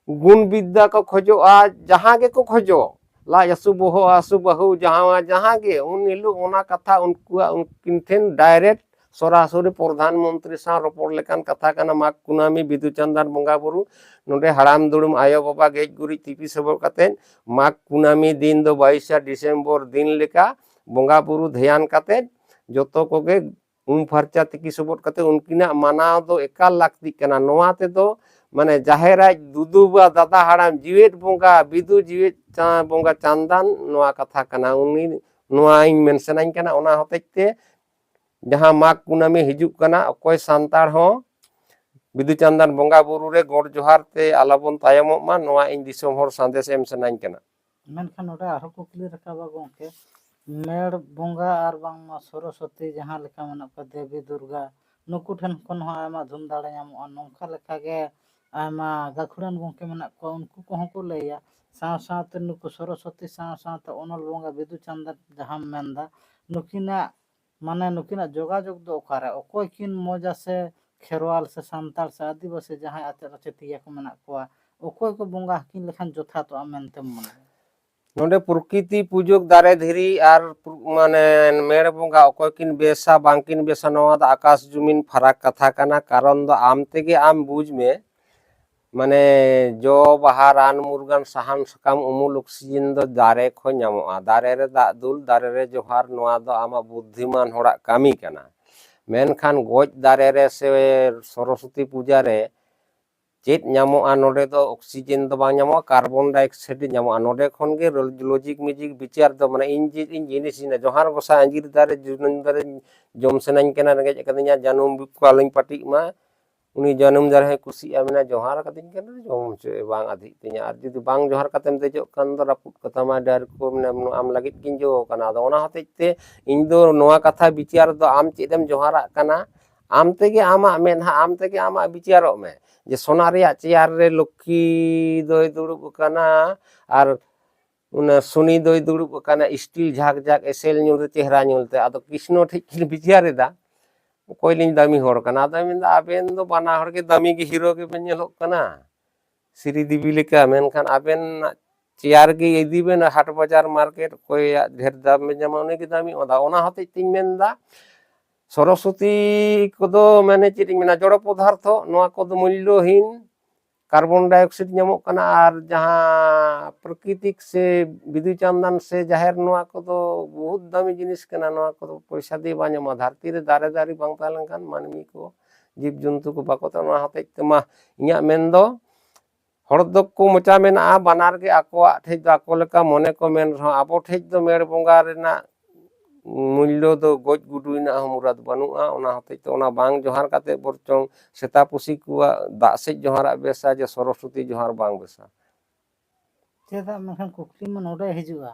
ᱜᱩᱱ ᱵᱤᱫᱽᱫᱟ ᱠᱚ ᱠᱷᱚᱡᱚᱜᱼᱟ, ᱡᱟᱦᱟᱸ ᱜᱮᱠᱚ ᱠᱷᱚᱡᱚᱜ, ᱞᱟᱡ ᱦᱟᱹᱥᱩ, ᱵᱚᱦᱚᱜ ᱦᱟᱹᱥᱩ, ᱵᱟᱹᱦᱩ ᱡᱟᱶᱟᱭ, ᱡᱟᱦᱟᱸ ᱜᱮ, ᱩᱱ ᱦᱤᱞᱳᱜ ᱚᱱᱟ ᱠᱟᱛᱷᱟ ᱩᱱᱠᱩᱣᱟᱜ, ᱩᱱᱠᱤᱱ ᱴᱷᱮᱱ ᱰᱟᱭᱨᱮᱠᱴ ᱥᱚᱨᱟᱥᱚᱨᱤ ᱯᱨᱚᱫᱷᱟᱱ ᱢᱚᱱᱛᱨᱤ ᱥᱟᱶ ᱨᱚᱯᱚᱲ ᱞᱮᱠᱟᱱ ᱠᱟᱛᱷᱟ ᱠᱟᱱᱟ᱾ ᱢᱟᱜᱽ ᱠᱩᱱᱟᱹᱢᱤ ᱵᱤᱫᱩ ᱪᱟᱸᱫᱟᱱ ᱵᱚᱸᱜᱟ ᱵᱩᱨᱩ, ᱱᱚᱰᱮ ᱦᱟᱲᱟᱢ ᱫᱩᱲᱩᱢ ᱟᱭᱳ ᱵᱟᱵᱟ ᱜᱮᱡ ᱜᱩᱨᱤᱡ ᱛᱤᱯᱤ ᱥᱚᱵᱚᱫ ᱠᱟᱛᱮᱫ, ᱢᱟᱜᱽ ᱠᱩᱱᱟᱹᱢᱤ ᱫᱤᱱ ᱫᱚ ᱵᱟᱭᱤᱥᱟ ᱰᱤᱥᱮᱢᱵᱚᱨ ᱫᱤᱱ ᱞᱮᱠᱟ ᱵᱚᱸᱜᱟ ᱵᱩᱨᱩ ᱫᱷᱮᱭᱟᱱ ᱠᱟᱛᱮᱫ ᱡᱚᱛᱚ ᱠᱚᱜᱮ ᱩᱢ ᱯᱷᱟᱨᱪᱟ ᱛᱤᱠᱤ ᱥᱚᱵᱚᱫ ᱠᱟᱛᱮ ᱩᱱᱠᱤᱱᱟᱜ ᱢᱟᱱᱟᱣ ᱫᱚ ᱮᱠᱟᱞ ᱞᱟᱹᱠᱛᱤᱜ ᱠᱟᱱᱟ᱾ ᱱᱚᱣᱟ ᱛᱮᱫᱚ ᱢᱟᱱᱮ ᱡᱟᱦᱮᱨ ᱟᱡ ᱫᱩᱫᱩ ᱵᱟ ᱫᱟᱫᱟ ᱦᱟᱲᱟᱢ ᱡᱤᱣᱮᱫ ᱵᱚᱸᱜᱟ ᱵᱤᱫᱩ ᱡᱤᱣᱮᱫ ᱪᱟ-, ᱵᱚᱸᱜᱟ ᱪᱟᱸᱫᱟᱱ ᱱᱚᱣᱟ ᱠᱟᱛᱷᱟ ᱠᱟᱱᱟ᱾ ᱩᱱᱤ ᱱᱚᱣᱟᱧ ᱢᱮᱱᱥᱟᱱᱟᱧ ᱠᱟᱱᱟ᱾ ᱚᱱᱟ ᱦᱚᱛᱮᱡ ᱛᱮ ᱡᱟᱦᱟᱸ ᱢᱟᱜᱽ ᱠᱩᱱᱟᱹᱢᱤ ᱦᱤᱡᱩᱜ ᱠᱟᱱᱟ, ᱚᱠᱚᱭ ᱥᱟᱱᱛᱟᱲ ᱦᱚᱸ ᱵᱤᱫᱩ ᱪᱟᱸᱫᱟᱱ ᱵᱚᱸᱜᱟ ᱵᱩᱨᱩ ᱨᱮ ᱜᱚᱰ ᱡᱚᱦᱟᱨ ᱛᱮ ᱟᱞᱚᱵᱚᱱ ᱛᱟᱭᱚᱢᱚᱜ ᱢᱟ, ᱱᱚᱣᱟ ᱤᱧ ᱫᱤᱥᱚᱢ ᱦᱚᱲ ᱥᱟᱸᱫᱮᱥ ᱮᱢ ᱥᱟᱱᱟᱧ ᱠᱟᱱᱟ᱾ ᱢᱮᱱᱠᱷᱟᱱ ᱱᱚᱰᱮ ᱟᱨᱦᱚᱸ ᱠᱩᱠᱞᱤ ᱨᱟᱠᱟᱵᱟ ᱜᱚᱢᱠᱮ, ᱢᱮᱲ ᱵᱚᱸᱜᱟ ᱟᱨ ᱵᱟᱝᱢᱟ ᱥᱚᱨᱚᱥᱚᱛᱤ ᱡᱟᱦᱟᱸ ᱞᱮᱠᱟ ᱢᱮᱱᱟᱜ ᱠᱚᱣᱟ, ᱫᱮᱵᱤ ᱫᱩᱨᱜᱟ, ᱱᱩᱠᱩ ᱴᱷᱮᱱ ᱠᱷᱚᱱ ᱦᱚᱸ ᱟᱭᱢᱟ ᱫᱷᱩᱢ ᱫᱟᱲᱮ ᱧᱟᱢᱚᱜᱼᱟ᱾ ᱱᱚᱝᱠᱟ ᱞᱮᱠᱟᱜᱮ ᱟᱭᱢᱟ ᱜᱟᱹᱠᱷᱩᱲᱟᱱ ᱜᱚᱢᱠᱮ ᱢᱮᱱᱟᱜ ᱠᱚᱣᱟ, ᱩᱱᱠᱩ ᱠᱚᱦᱚᱸ ᱠᱚ ᱞᱟᱹᱭᱟ᱾ ᱥᱟᱶ ᱥᱟᱶᱛᱮ ᱱᱩᱠᱩ ᱥᱚᱨᱚᱥᱚᱛᱤ ᱥᱟᱶ ᱥᱟᱶᱛᱮ ᱚᱱᱚᱞ ᱵᱚᱸᱜᱟ ᱵᱤᱫᱩ ᱪᱟᱸᱫᱟᱱ ᱡᱟᱦᱟᱸᱢ ᱢᱮᱱᱫᱟ, ᱱᱩᱠᱤᱱᱟᱜ ᱢᱟᱱᱮ ᱱᱩᱠᱤᱱᱟᱜ ᱡᱳᱜᱟᱡᱳᱜᱽ ᱫᱚ ᱚᱠᱟᱨᱮ? ᱚᱠᱚᱭ ᱠᱤᱱ ᱢᱚᱡᱟ ᱥᱮ ᱠᱷᱮᱨᱣᱟᱞ ᱥᱮ ᱥᱟᱱᱛᱟᱲ ᱥᱮ ᱟᱹᱫᱤᱵᱟᱹᱥᱤ ᱡᱟᱦᱟᱸᱭ ᱟᱪᱮᱫ ᱟᱪᱮᱛᱤᱭᱟᱹ ᱠᱚ ᱢᱮᱱᱟᱜ ᱠᱚᱣᱟ, ᱚᱠᱚᱭ ᱠᱚ ᱵᱚᱸᱜᱟ ᱟᱹᱠᱤᱱ ᱞᱮᱠᱷᱟᱱ ᱡᱚᱛᱷᱟᱛᱚᱜᱼᱟ ᱢᱮᱱᱛᱮᱢ ᱢᱚᱱᱮᱭᱟ? ᱱᱚᱰᱮ ᱯᱨᱚᱠᱨᱤᱛᱤ ᱯᱩᱡᱚᱠ ᱫᱟᱨᱮ ᱫᱷᱤᱨᱤ ᱟᱨ ᱯᱨ-, ᱢᱟᱱᱮ ᱢᱮᱲ ᱵᱚᱸᱜᱟ ᱚᱠᱚᱭ ᱠᱤᱱ ᱵᱮᱥᱟ ᱵᱟᱝᱠᱤᱱ ᱵᱮᱥᱟ, ᱱᱚᱣᱟ ᱫᱚ ᱟᱠᱟᱥ ᱡᱩᱢᱤᱱ ᱯᱷᱟᱨᱟᱠ ᱠᱟᱛᱷᱟ ᱠᱟᱱᱟ᱾ ᱠᱟᱨᱚᱱ ᱫᱚ ᱟᱢ ᱛᱮᱜᱮ ᱟᱢ ᱵᱩᱡᱽ ᱢᱮ, ᱢᱟᱱᱮ ᱡᱚ, ᱵᱟᱦᱟ, ᱨᱟᱱ, ᱢᱩᱨᱜᱟᱹᱱ, ᱥᱟᱦᱟᱱ, ᱥᱟᱠᱟᱢ, ᱩᱢᱩᱞ, ᱚᱠᱥᱤᱡᱮᱱ ᱫᱚ ᱫᱟᱨᱮ ᱠᱷᱚᱱ ᱧᱟᱢᱚᱜᱼᱟ᱾ ᱫᱟᱨᱮ ᱨᱮ ᱫᱟᱜ ᱫᱩᱞ, ᱫᱟᱨᱮ ᱨᱮ ᱡᱚᱦᱟᱨ, ᱱᱚᱣᱟ ᱫᱚ ᱟᱢᱟᱜ ᱵᱩᱫᱽᱫᱷᱤᱢᱟᱱ ᱦᱚᱲᱟᱜ ᱠᱟᱹᱢᱤ ᱠᱟᱱᱟ᱾ ᱢᱮᱱᱠᱷᱟᱱ ᱜᱚᱡ ᱫᱟᱨᱮ ᱨᱮ ᱥᱮ ᱥᱚᱨᱚᱥᱚᱛᱤ ᱯᱩᱡᱟ ᱨᱮ ᱪᱮᱫ ᱧᱟᱢᱚᱜᱼᱟ? ᱱᱚᱰᱮ ᱫᱚ ᱚᱠᱥᱤᱡᱮᱱ ᱫᱚ ᱵᱟᱝ ᱧᱟᱢᱚᱜᱼᱟ, ᱠᱟᱨᱵᱚᱱ ᱰᱟᱭᱚᱠᱥᱟᱭᱤᱰ ᱧᱟᱢᱚᱜᱼᱟ᱾ ᱱᱚᱰᱮ ᱠᱷᱚᱱ ᱜᱮ ᱞᱚ-, ᱞᱚᱡᱤᱠ ᱢᱮᱡᱤᱠ ᱵᱤᱪᱟᱹᱨ ᱫᱚ, ᱢᱟᱱᱮ ᱤᱧ ᱪᱮᱫ ᱤᱧ ᱡᱤᱱᱤᱥ ᱤᱧ ᱡᱚᱦᱟᱨ ᱜᱚᱸᱥᱟᱭ ᱟᱸᱡᱤᱨ ᱫᱟᱨᱮ, ᱡᱩᱱᱩᱢ ᱫᱟᱨᱮ ᱡᱚᱢ ᱥᱟᱱᱟᱧ ᱠᱟᱱᱟ, ᱨᱮᱸᱜᱮᱡ ᱟᱠᱟᱫᱤᱧᱟ, ᱡᱟᱹᱱᱩᱢ ᱠᱚ ᱟᱞᱚᱧ ᱯᱟᱹᱴᱤᱜ ᱢᱟ, ᱩᱱᱤ ᱡᱟᱹᱱᱩᱢ ᱫᱟᱨᱮ ᱦᱚᱸᱭ ᱠᱩᱥᱤᱜᱼᱟ, ᱢᱮᱱᱟ ᱡᱚᱦᱟᱨ ᱟᱠᱟᱫᱤᱧ ᱠᱟᱱᱟ, ᱡᱚᱢ ᱦᱚᱪᱚᱭ ᱵᱟᱝ ᱟᱫᱷᱤᱜ ᱛᱤᱧᱟ᱾ ᱟᱨ ᱡᱩᱫᱤ ᱵᱟᱝ ᱡᱚᱦᱟᱨ ᱠᱟᱛᱮᱢ ᱫᱮᱡᱚᱜ ᱠᱷᱟᱱ ᱫᱚ ᱨᱟᱹᱯᱩᱫ ᱠᱟᱛᱟᱢᱟ, ᱰᱟᱹᱨ ᱠᱚ ᱢᱮᱱᱟ ᱟᱢ ᱞᱟᱹᱜᱤᱫ ᱜᱤᱧ ᱡᱚ ᱟᱠᱟᱱᱟ᱾ ᱟᱫᱚ ᱚᱱᱟ ᱦᱚᱛᱮᱡ ᱛᱮ ᱤᱧ ᱫᱚ ᱱᱚᱣᱟ ᱠᱟᱛᱷᱟ ᱵᱤᱪᱟᱹᱨ ᱫᱚ ᱟᱢ ᱪᱮᱫ ᱮᱢ ᱡᱚᱦᱟᱨᱟᱜ ᱠᱟᱱᱟ, ᱟᱢ ᱛᱮᱜᱮ ᱟᱢᱟᱜ ᱢᱮᱫᱦᱟ, ᱟᱢ ᱛᱮᱜᱮ ᱟᱢᱟᱜ ᱵᱤᱪᱟᱹᱨᱚᱜ ᱢᱮ᱾ ᱡᱮ ᱥᱚᱱᱟ ᱨᱮᱭᱟᱜ ᱪᱮᱭᱟᱨ ᱨᱮ ᱞᱚᱠᱠᱷᱤ ᱫᱚᱭ ᱫᱩᱲᱩᱵ ᱟᱠᱟᱱᱟ ᱟᱨ ᱚᱱᱟ ᱥᱩᱱᱤ ᱫᱚᱭ ᱫᱩᱲᱩᱵ ᱟᱠᱟᱱᱟ ᱥᱴᱤᱞ ᱡᱷᱟᱠ ᱡᱷᱟᱠ ᱮᱥᱮᱞ ᱧᱚᱜ ᱨᱮ ᱪᱮᱦᱨᱟ ᱧᱚᱜ ᱛᱮ᱾ ᱟᱫᱚ ᱠᱨᱤᱥᱱᱚ ᱴᱷᱮᱡ ᱠᱤᱱ ᱵᱤᱪᱟᱹᱨ ᱮᱫᱟ, ᱚᱠᱚᱭ ᱞᱤᱧ ᱫᱟᱢᱤ ᱦᱚᱲ ᱠᱟᱱᱟ? ᱟᱫᱚᱭ ᱢᱮᱱᱫᱟ, "ᱟᱵᱮᱱ ᱫᱚ ᱵᱟᱱᱟ ᱦᱚᱲ ᱜᱮ ᱫᱟᱢᱤ ᱜᱮ ᱦᱤᱨᱳ ᱜᱮᱵᱮᱱ ᱧᱮᱞᱚᱜ ᱠᱟᱱᱟ, ᱥᱨᱤᱫᱮᱵᱤ ᱞᱮᱠᱟ, ᱢᱮᱱᱠᱷᱟᱱ ᱟᱵᱮᱱᱟᱜ ᱪᱮᱭᱟᱨ ᱜᱮ ᱤᱫᱤ ᱵᱮᱱ ᱦᱟᱴ ᱵᱟᱡᱟᱨ ᱢᱟᱨᱠᱮᱴ, ᱚᱠᱚᱭᱟᱜ ᱰᱷᱮᱨ ᱫᱟᱢ ᱵᱮᱱ ᱧᱟᱢᱟ ᱩᱱᱤ ᱜᱮ ᱫᱟᱢᱤ ᱚᱫᱟ᱾" ᱚᱱᱟ ᱦᱚᱛᱮᱡ ᱛᱤᱧ ᱢᱮᱱᱫᱟ, ᱥᱚᱨᱚᱥᱚᱛᱤ ᱠᱚᱫᱚ ᱢᱟᱱᱮ ᱪᱮᱫ ᱤᱧ ᱢᱮᱱᱟ, ᱡᱚᱲᱚ ᱯᱚᱫᱟᱨᱛᱷᱚ, ᱱᱚᱣᱟ ᱠᱚᱫᱚ ᱢᱩᱞᱞᱚᱦᱤᱱ᱾ ᱠᱟᱨᱵᱚᱱ ᱰᱟᱭᱚᱠᱥᱟᱭᱤᱰ ᱧᱟᱢᱚᱜ ᱠᱟᱱᱟ, ᱟᱨ ᱡᱟᱦᱟᱸ ᱯᱨᱟᱠᱨᱤᱛᱤᱠ ᱥᱮ ᱵᱤᱫᱩ ᱪᱟᱸᱫᱟᱱ ᱥᱮ ᱡᱟᱦᱮᱨ, ᱱᱚᱣᱟ ᱠᱚᱫᱚ ᱵᱚᱦᱩᱛ ᱫᱟᱢᱤ ᱡᱤᱱᱤᱥ ᱠᱟᱱᱟ᱾ ᱱᱚᱣᱟ ᱠᱚᱫᱚ ᱯᱚᱭᱥᱟ ᱫᱤᱭᱮ ᱵᱟᱝ ᱧᱟᱢᱚᱜᱼᱟ᱾ ᱫᱷᱟᱹᱨᱛᱤ ᱨᱮ ᱫᱟᱨᱮ ᱫᱟᱨᱮ ᱵᱟᱝ ᱛᱟᱦᱮᱸ ᱞᱮᱱᱠᱷᱟᱱ ᱢᱟᱹᱱᱢᱤ ᱠᱚ, ᱡᱤᱵᱽ ᱡᱚᱱᱛᱩ ᱠᱚ ᱵᱟᱠᱚ ᱛᱟᱦᱮᱸ᱾ ᱚᱱᱟ ᱦᱚᱛᱮᱡ ᱛᱮᱢᱟ ᱤᱧᱟᱹᱜ ᱢᱮᱱ ᱫᱚ, ᱦᱚᱲ ᱫᱚᱠᱚ ᱢᱚᱪᱟ ᱢᱮᱱᱟᱜᱼᱟ, ᱵᱟᱱᱟᱨ ᱜᱮ ᱟᱠᱚᱣᱟᱜ ᱴᱷᱮᱡ ᱫᱚ ᱟᱠᱚ ᱞᱮᱠᱟ ᱢᱚᱱᱮ ᱠᱚ ᱢᱮᱱ ᱨᱮᱦᱚᱸ, ᱟᱵᱚ ᱴᱷᱮᱡ ᱫᱚ ᱢᱮᱲ ᱵᱚᱸᱜᱟ ᱨᱮᱱᱟᱜ ᱢᱩᱞᱞᱚ ᱫᱚ ᱜᱚᱡ ᱜᱩᱰᱩ ᱨᱮᱱᱟᱜ ᱦᱚᱸ ᱢᱩᱨᱟᱫ ᱵᱟᱹᱱᱩᱜᱼᱟ᱾ ᱚᱱᱟ ᱦᱚᱛᱮᱡ ᱛᱮ ᱚᱱᱟ ᱵᱟᱝ ᱡᱚᱦᱟᱨ ᱠᱟᱛᱮ ᱵᱚᱨᱪᱚᱝ ᱥᱮᱛᱟ ᱯᱩᱥᱤ ᱠᱚᱣᱟᱜ ᱫᱟᱜ ᱥᱮᱡ ᱡᱚᱦᱟᱨᱟᱜ ᱵᱮᱥᱟ, ᱡᱮ ᱥᱚᱨᱚᱥᱚᱛᱤ ᱡᱚᱦᱟᱨ ᱵᱟᱝ ᱵᱮᱥᱟ᱾ ᱪᱮᱫᱟᱜ? ᱢᱮᱱᱠᱷᱟᱱ ᱠᱩᱠᱞᱤ ᱢᱟ ᱱᱚᱰᱮ ᱦᱤᱡᱩᱜᱼᱟ,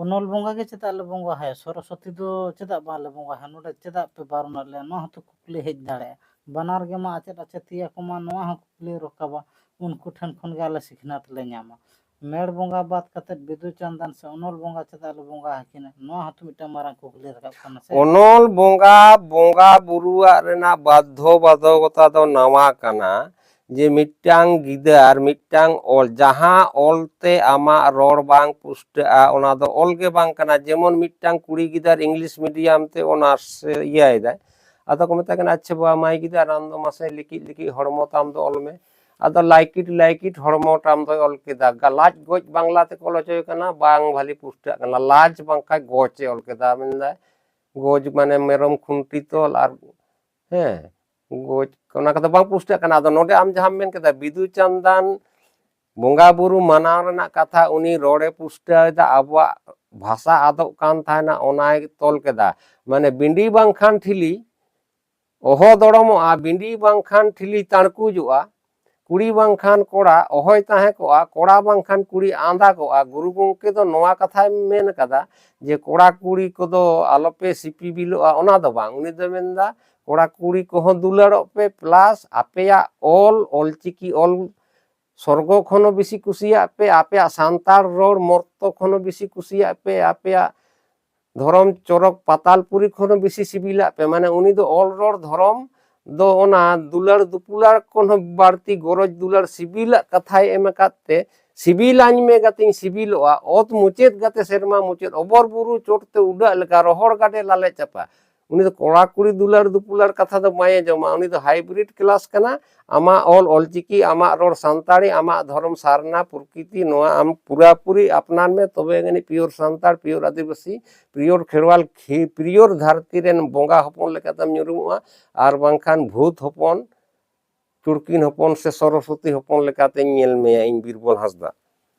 ᱚᱱᱚᱞ ᱵᱚᱸᱜᱟ ᱜᱮ ᱪᱮᱫᱟᱜ ᱞᱮ ᱵᱚᱸᱜᱟ ᱦᱟᱭᱟ, ᱥᱚᱨᱚᱥᱚᱛᱤ ᱫᱚ ᱪᱮᱫᱟᱜ ᱵᱟᱞᱮ ᱵᱚᱸᱜᱟ ᱦᱟᱭᱟ, ᱱᱚᱰᱮ ᱪᱮᱫᱟᱜ ᱯᱮ ᱵᱟᱨᱚᱱᱟᱜ ᱞᱮᱭᱟ? ᱱᱚᱣᱟ ᱦᱚᱸᱛᱚ ᱠᱩᱠᱞᱤ ᱦᱮᱡ ᱫᱟᱲᱮᱭᱟᱜᱼᱟ᱾ ᱵᱟᱱᱟᱨ ᱜᱮ ᱢᱟ ᱟᱪᱮᱫ ᱟᱪᱮᱛᱤᱭᱟᱹ ᱠᱚ ᱢᱟ ᱱᱚᱣᱟ ᱦᱚᱸ ᱠᱩᱠᱞᱤ ᱨᱟᱠᱟᱵᱟ, ᱩᱱᱠᱩ ᱴᱷᱮᱱ ᱠᱷᱚᱱ ᱜᱮ ᱟᱞᱮ ᱥᱤᱠᱷᱱᱟᱹᱛ ᱞᱮ ᱧᱟᱢᱟ᱾ ᱢᱮᱲ ᱵᱚᱸᱜᱟ ᱵᱟᱫ ᱠᱟᱛᱮᱫ ᱵᱤᱫᱩ ᱪᱟᱸᱫᱟᱱ ᱥᱮ ᱚᱱᱚᱞ ᱵᱚᱸᱜᱟ ᱪᱮᱫᱟᱜ ᱞᱮ ᱵᱚᱸᱜᱟ ᱟᱹᱠᱤᱱᱟ, ᱱᱚᱣᱟ ᱦᱚᱸᱛᱚ ᱢᱤᱫᱴᱟᱝ ᱢᱟᱨᱟᱝ ᱠᱩᱠᱞᱤ ᱨᱟᱠᱟᱵ ᱠᱟᱱᱟ ᱥᱮ᱾ ᱚᱱᱚᱞ ᱵᱚᱸᱜᱟ, ᱵᱚᱸᱜᱟ ᱵᱩᱨᱩᱣᱟᱜ ᱨᱮᱱᱟᱜ ᱵᱟᱫᱽᱫᱷᱚ ᱵᱟᱫᱷᱚᱠᱚᱛᱟ ᱫᱚ ᱱᱟᱣᱟ ᱠᱟᱱᱟ, ᱡᱮ ᱢᱤᱫᱴᱟᱝ ᱜᱤᱫᱟᱹᱨ ᱢᱤᱫᱴᱟᱝ ᱚᱞ, ᱡᱟᱦᱟᱸ ᱚᱞ ᱛᱮ ᱟᱢᱟᱜ ᱨᱚᱲ ᱵᱟᱝ ᱯᱩᱥᱴᱟᱹᱜᱼᱟ, ᱚᱱᱟ ᱫᱚ ᱚᱞ ᱜᱮ ᱵᱟᱝ ᱠᱟᱱᱟ᱾ ᱡᱮᱢᱚᱱ ᱢᱤᱫᱴᱟᱝ ᱠᱩᱲᱤ ᱜᱤᱫᱟᱹᱨ ᱤᱝᱞᱤᱥ ᱢᱤᱰᱤᱭᱟᱢ ᱛᱮ ᱚᱱᱟᱨᱥ ᱤᱭᱟᱹᱭᱮᱫᱟᱭ, ᱟᱫᱚ ᱠᱚ ᱢᱮᱛᱟᱭ ᱠᱟᱱᱟ, "ᱟᱪᱪᱷᱟ ᱵᱟᱵᱟ ᱢᱟᱹᱭ ᱜᱤᱫᱟᱹᱨ, ᱟᱢ ᱫᱚ ᱢᱟᱥᱮ ᱞᱤᱠᱤᱡ ᱞᱤᱠᱤᱡ ᱦᱚᱲᱢᱚ ᱛᱟᱢ ᱫᱚ ᱚᱞ ᱢᱮ᱾" ᱟᱫᱚ ᱞᱟᱭᱠᱤᱴ ᱞᱟᱭᱠᱤᱴ ᱦᱚᱲᱢᱚ ᱛᱟᱢ ᱫᱚᱭ ᱚᱞ ᱠᱮᱫᱟ, ᱜᱟ-, ᱞᱟᱡ ᱜᱚᱡ ᱵᱟᱝᱞᱟ ᱛᱮᱠᱚ ᱚᱞ ᱦᱚᱪᱚᱭ ᱠᱟᱱᱟ, ᱵᱟᱝ ᱵᱷᱟᱞᱤ ᱯᱩᱥᱴᱟᱹᱜ ᱠᱟᱱᱟ, ᱞᱟᱡ ᱵᱟᱝᱠᱷᱟᱡ ᱜᱚᱡ ᱮ ᱚᱞ ᱠᱮᱫᱟ, ᱢᱮᱱᱫᱟᱭ ᱜᱚᱡ ᱢᱟᱱᱮ ᱢᱮᱨᱚᱢ ᱠᱷᱩᱱᱴᱤ ᱛᱚᱞ ᱟᱨ, ᱦᱮᱸ, ᱜᱚᱡ, ᱚᱱᱟ ᱠᱟᱛᱷᱟ ᱵᱟᱝ ᱯᱩᱥᱴᱟᱹᱜ ᱠᱟᱱᱟ᱾ ᱟᱫᱚ ᱱᱚᱰᱮ ᱟᱢ ᱡᱟᱦᱟᱸᱢ ᱢᱮᱱ ᱠᱮᱫᱟ ᱵᱤᱫᱩ ᱪᱟᱸᱫᱟᱱ ᱵᱚᱸᱜᱟ ᱵᱩᱨᱩ ᱢᱟᱱᱟᱣ ᱨᱮᱱᱟᱜ ᱠᱟᱛᱷᱟ, ᱩᱱᱤ ᱨᱚᱲᱮ ᱯᱩᱥᱴᱟᱹᱣ ᱮᱫᱟ, ᱟᱵᱚᱣᱟᱜ ᱵᱷᱟᱥᱟ ᱟᱫᱚᱜ ᱠᱟᱱ ᱛᱟᱦᱮᱱᱟ, ᱚᱱᱟᱭ ᱛᱚᱞ ᱠᱮᱫᱟ᱾ ᱢᱟᱱᱮ ᱵᱤᱸᱰᱤ ᱵᱟᱝᱠᱷᱟᱱ ᱴᱷᱤᱞᱤ ᱚᱦᱚ ᱫᱚᱲᱚᱢᱚᱜᱼᱟ, ᱵᱤᱸᱰᱤ ᱵᱟᱝᱠᱷᱟᱱ ᱴᱷᱤᱞᱤ ᱛᱟᱬᱠᱩᱡᱚᱜᱼᱟ, ᱠᱩᱲᱤ ᱵᱟᱝᱠᱷᱟᱱ ᱠᱚᱲᱟ ᱚᱦᱚᱭ ᱛᱟᱦᱮᱸ ᱠᱚᱜᱼᱟ, ᱠᱚᱲᱟ ᱵᱟᱝᱠᱷᱟᱱ ᱠᱩᱲᱤ ᱟᱸᱫᱟ ᱠᱚᱜᱼᱟ᱾ ᱜᱩᱨᱩ ᱜᱚᱢᱠᱮ ᱫᱚ ᱱᱚᱣᱟ ᱠᱟᱛᱷᱟᱭ ᱢᱮᱱ ᱠᱟᱫᱟ ᱡᱮ ᱠᱚᱲᱟ ᱠᱩᱲᱤ ᱠᱚᱫᱚ ᱟᱞᱚᱯᱮ ᱥᱤᱯᱤ ᱵᱤᱞᱚᱜᱼᱟ, ᱚᱱᱟ ᱫᱚ ᱵᱟᱝ᱾ ᱩᱱᱤ ᱫᱚ ᱢᱮᱱᱫᱟ ᱠᱚᱲᱟ ᱠᱩᱲᱤ ᱠᱚᱦᱚᱸ ᱫᱩᱞᱟᱹᱲᱚᱜ ᱯᱮ, ᱯᱞᱟᱥ ᱟᱯᱮᱭᱟᱜ ᱚᱞ, ᱚᱞᱪᱤᱠᱤ ᱚᱞ ᱥᱚᱨᱜᱚ ᱠᱷᱚᱱ ᱦᱚᱸ ᱵᱮᱥᱤ ᱠᱩᱥᱤᱭᱟᱜ ᱯᱮ, ᱟᱯᱮᱭᱟᱜ ᱥᱟᱱᱛᱟᱲ ᱨᱚᱲ ᱢᱚᱨᱛᱚ ᱠᱷᱚᱱ ᱦᱚᱸ ᱵᱮᱥᱤ ᱠᱩᱥᱤᱭᱟᱜ ᱯᱮ, ᱟᱯᱮᱭᱟᱜ ᱫᱷᱚᱨᱚᱢ ᱪᱚᱨᱚᱠ ᱯᱟᱛᱟᱞᱯᱩᱨᱤ ᱠᱷᱚᱱ ᱦᱚᱸ ᱵᱮᱥᱤ ᱥᱤᱵᱤᱞᱟᱜ ᱯᱮ᱾ ᱢᱟᱱᱮ ᱩᱱᱤ ᱫᱚ ᱚᱞ ᱨᱚᱲ ᱫᱷᱚᱨᱚᱢ ᱫᱚ ᱚᱱᱟ ᱫᱩᱞᱟᱹᱲ ᱫᱩᱯᱩᱞᱟᱹᱲ ᱠᱷᱚᱱ ᱦᱚᱸ ᱵᱟᱹᱲᱛᱤ ᱜᱚᱨᱚᱡᱽ ᱫᱩᱞᱟᱹᱲ ᱥᱤᱵᱤᱞᱟᱜ ᱠᱟᱛᱷᱟᱭ ᱮᱢ ᱟᱠᱟᱫ ᱛᱮ, "ᱥᱤᱵᱤᱞᱟᱹᱧ ᱢᱮ ᱜᱟᱛᱮᱧ ᱥᱤᱵᱤᱞᱚᱜᱼᱟ, ᱚᱛ ᱢᱩᱪᱟᱹᱫ ᱜᱟᱛᱮ ᱥᱮᱨᱢᱟ ᱢᱩᱪᱟᱹᱫ, ᱚᱵᱚᱨ ᱵᱩᱨᱩ ᱪᱚᱴ ᱛᱮ ᱩᱰᱟᱹᱜ ᱞᱮᱠᱟ ᱨᱚᱦᱚᱲ ᱜᱟᱰᱮ ᱞᱟᱞᱮ ᱪᱟᱯᱟ᱾" ᱩᱱᱤ ᱫᱚ ᱠᱚᱲᱟ ᱠᱩᱲᱤ ᱫᱩᱞᱟᱹᱲ ᱫᱩᱯᱩᱞᱟᱹᱲ ᱠᱟᱛᱷᱟ ᱫᱚ ᱵᱟᱭ ᱟᱸᱡᱚᱢᱟ, ᱩᱱᱤ ᱫᱚ ᱦᱟᱭᱵᱨᱤᱰ ᱠᱞᱟᱥ ᱠᱟᱱᱟ᱾ ᱟᱢᱟᱜ ᱚᱞ ᱚᱞᱪᱤᱠᱤ, ᱟᱢᱟᱜ ᱨᱚᱲ ᱥᱟᱱᱛᱟᱲᱤ, ᱟᱢᱟᱜ ᱫᱷᱚᱨᱚᱢ ᱥᱟᱨᱱᱟ ᱯᱨᱚᱠᱨᱤᱛᱤ, ᱱᱚᱣᱟ ᱟᱢ ᱯᱩᱨᱟᱹᱯᱩᱨᱤ ᱟᱯᱱᱟᱨ ᱢᱮ, ᱛᱚᱵᱮ ᱟᱹᱱᱤᱡ ᱯᱤᱭᱳᱨ ᱥᱟᱱᱛᱟᱲ, ᱯᱤᱭᱳᱨ ᱟᱹᱫᱤᱵᱟᱹᱥᱤ, ᱯᱤᱭᱳᱨ ᱠᱷᱮᱨᱣᱟᱞ, ᱠᱷᱤ-, ᱯᱤᱭᱳᱨ ᱫᱷᱟᱹᱨᱛᱤ ᱨᱮᱱ ᱵᱚᱸᱜᱟ ᱦᱚᱯᱚᱱ ᱞᱮᱠᱟᱛᱮᱢ ᱧᱩᱨᱩᱢᱚᱜᱼᱟ, ᱟᱨ ᱵᱟᱝᱠᱷᱟᱱ ᱵᱷᱩᱛ ᱦᱚᱯᱚᱱ, ᱪᱩᱲᱠᱤᱱ ᱦᱚᱯᱚᱱ ᱥᱮ ᱥᱚᱨᱚᱥᱚᱛᱤ ᱦᱚᱯᱚᱱ ᱞᱮᱠᱟᱛᱮᱧ ᱧᱮᱞ ᱢᱮᱭᱟ ᱤᱧ ᱵᱤᱨᱵᱚᱞ ᱦᱟᱸᱥᱫᱟ᱾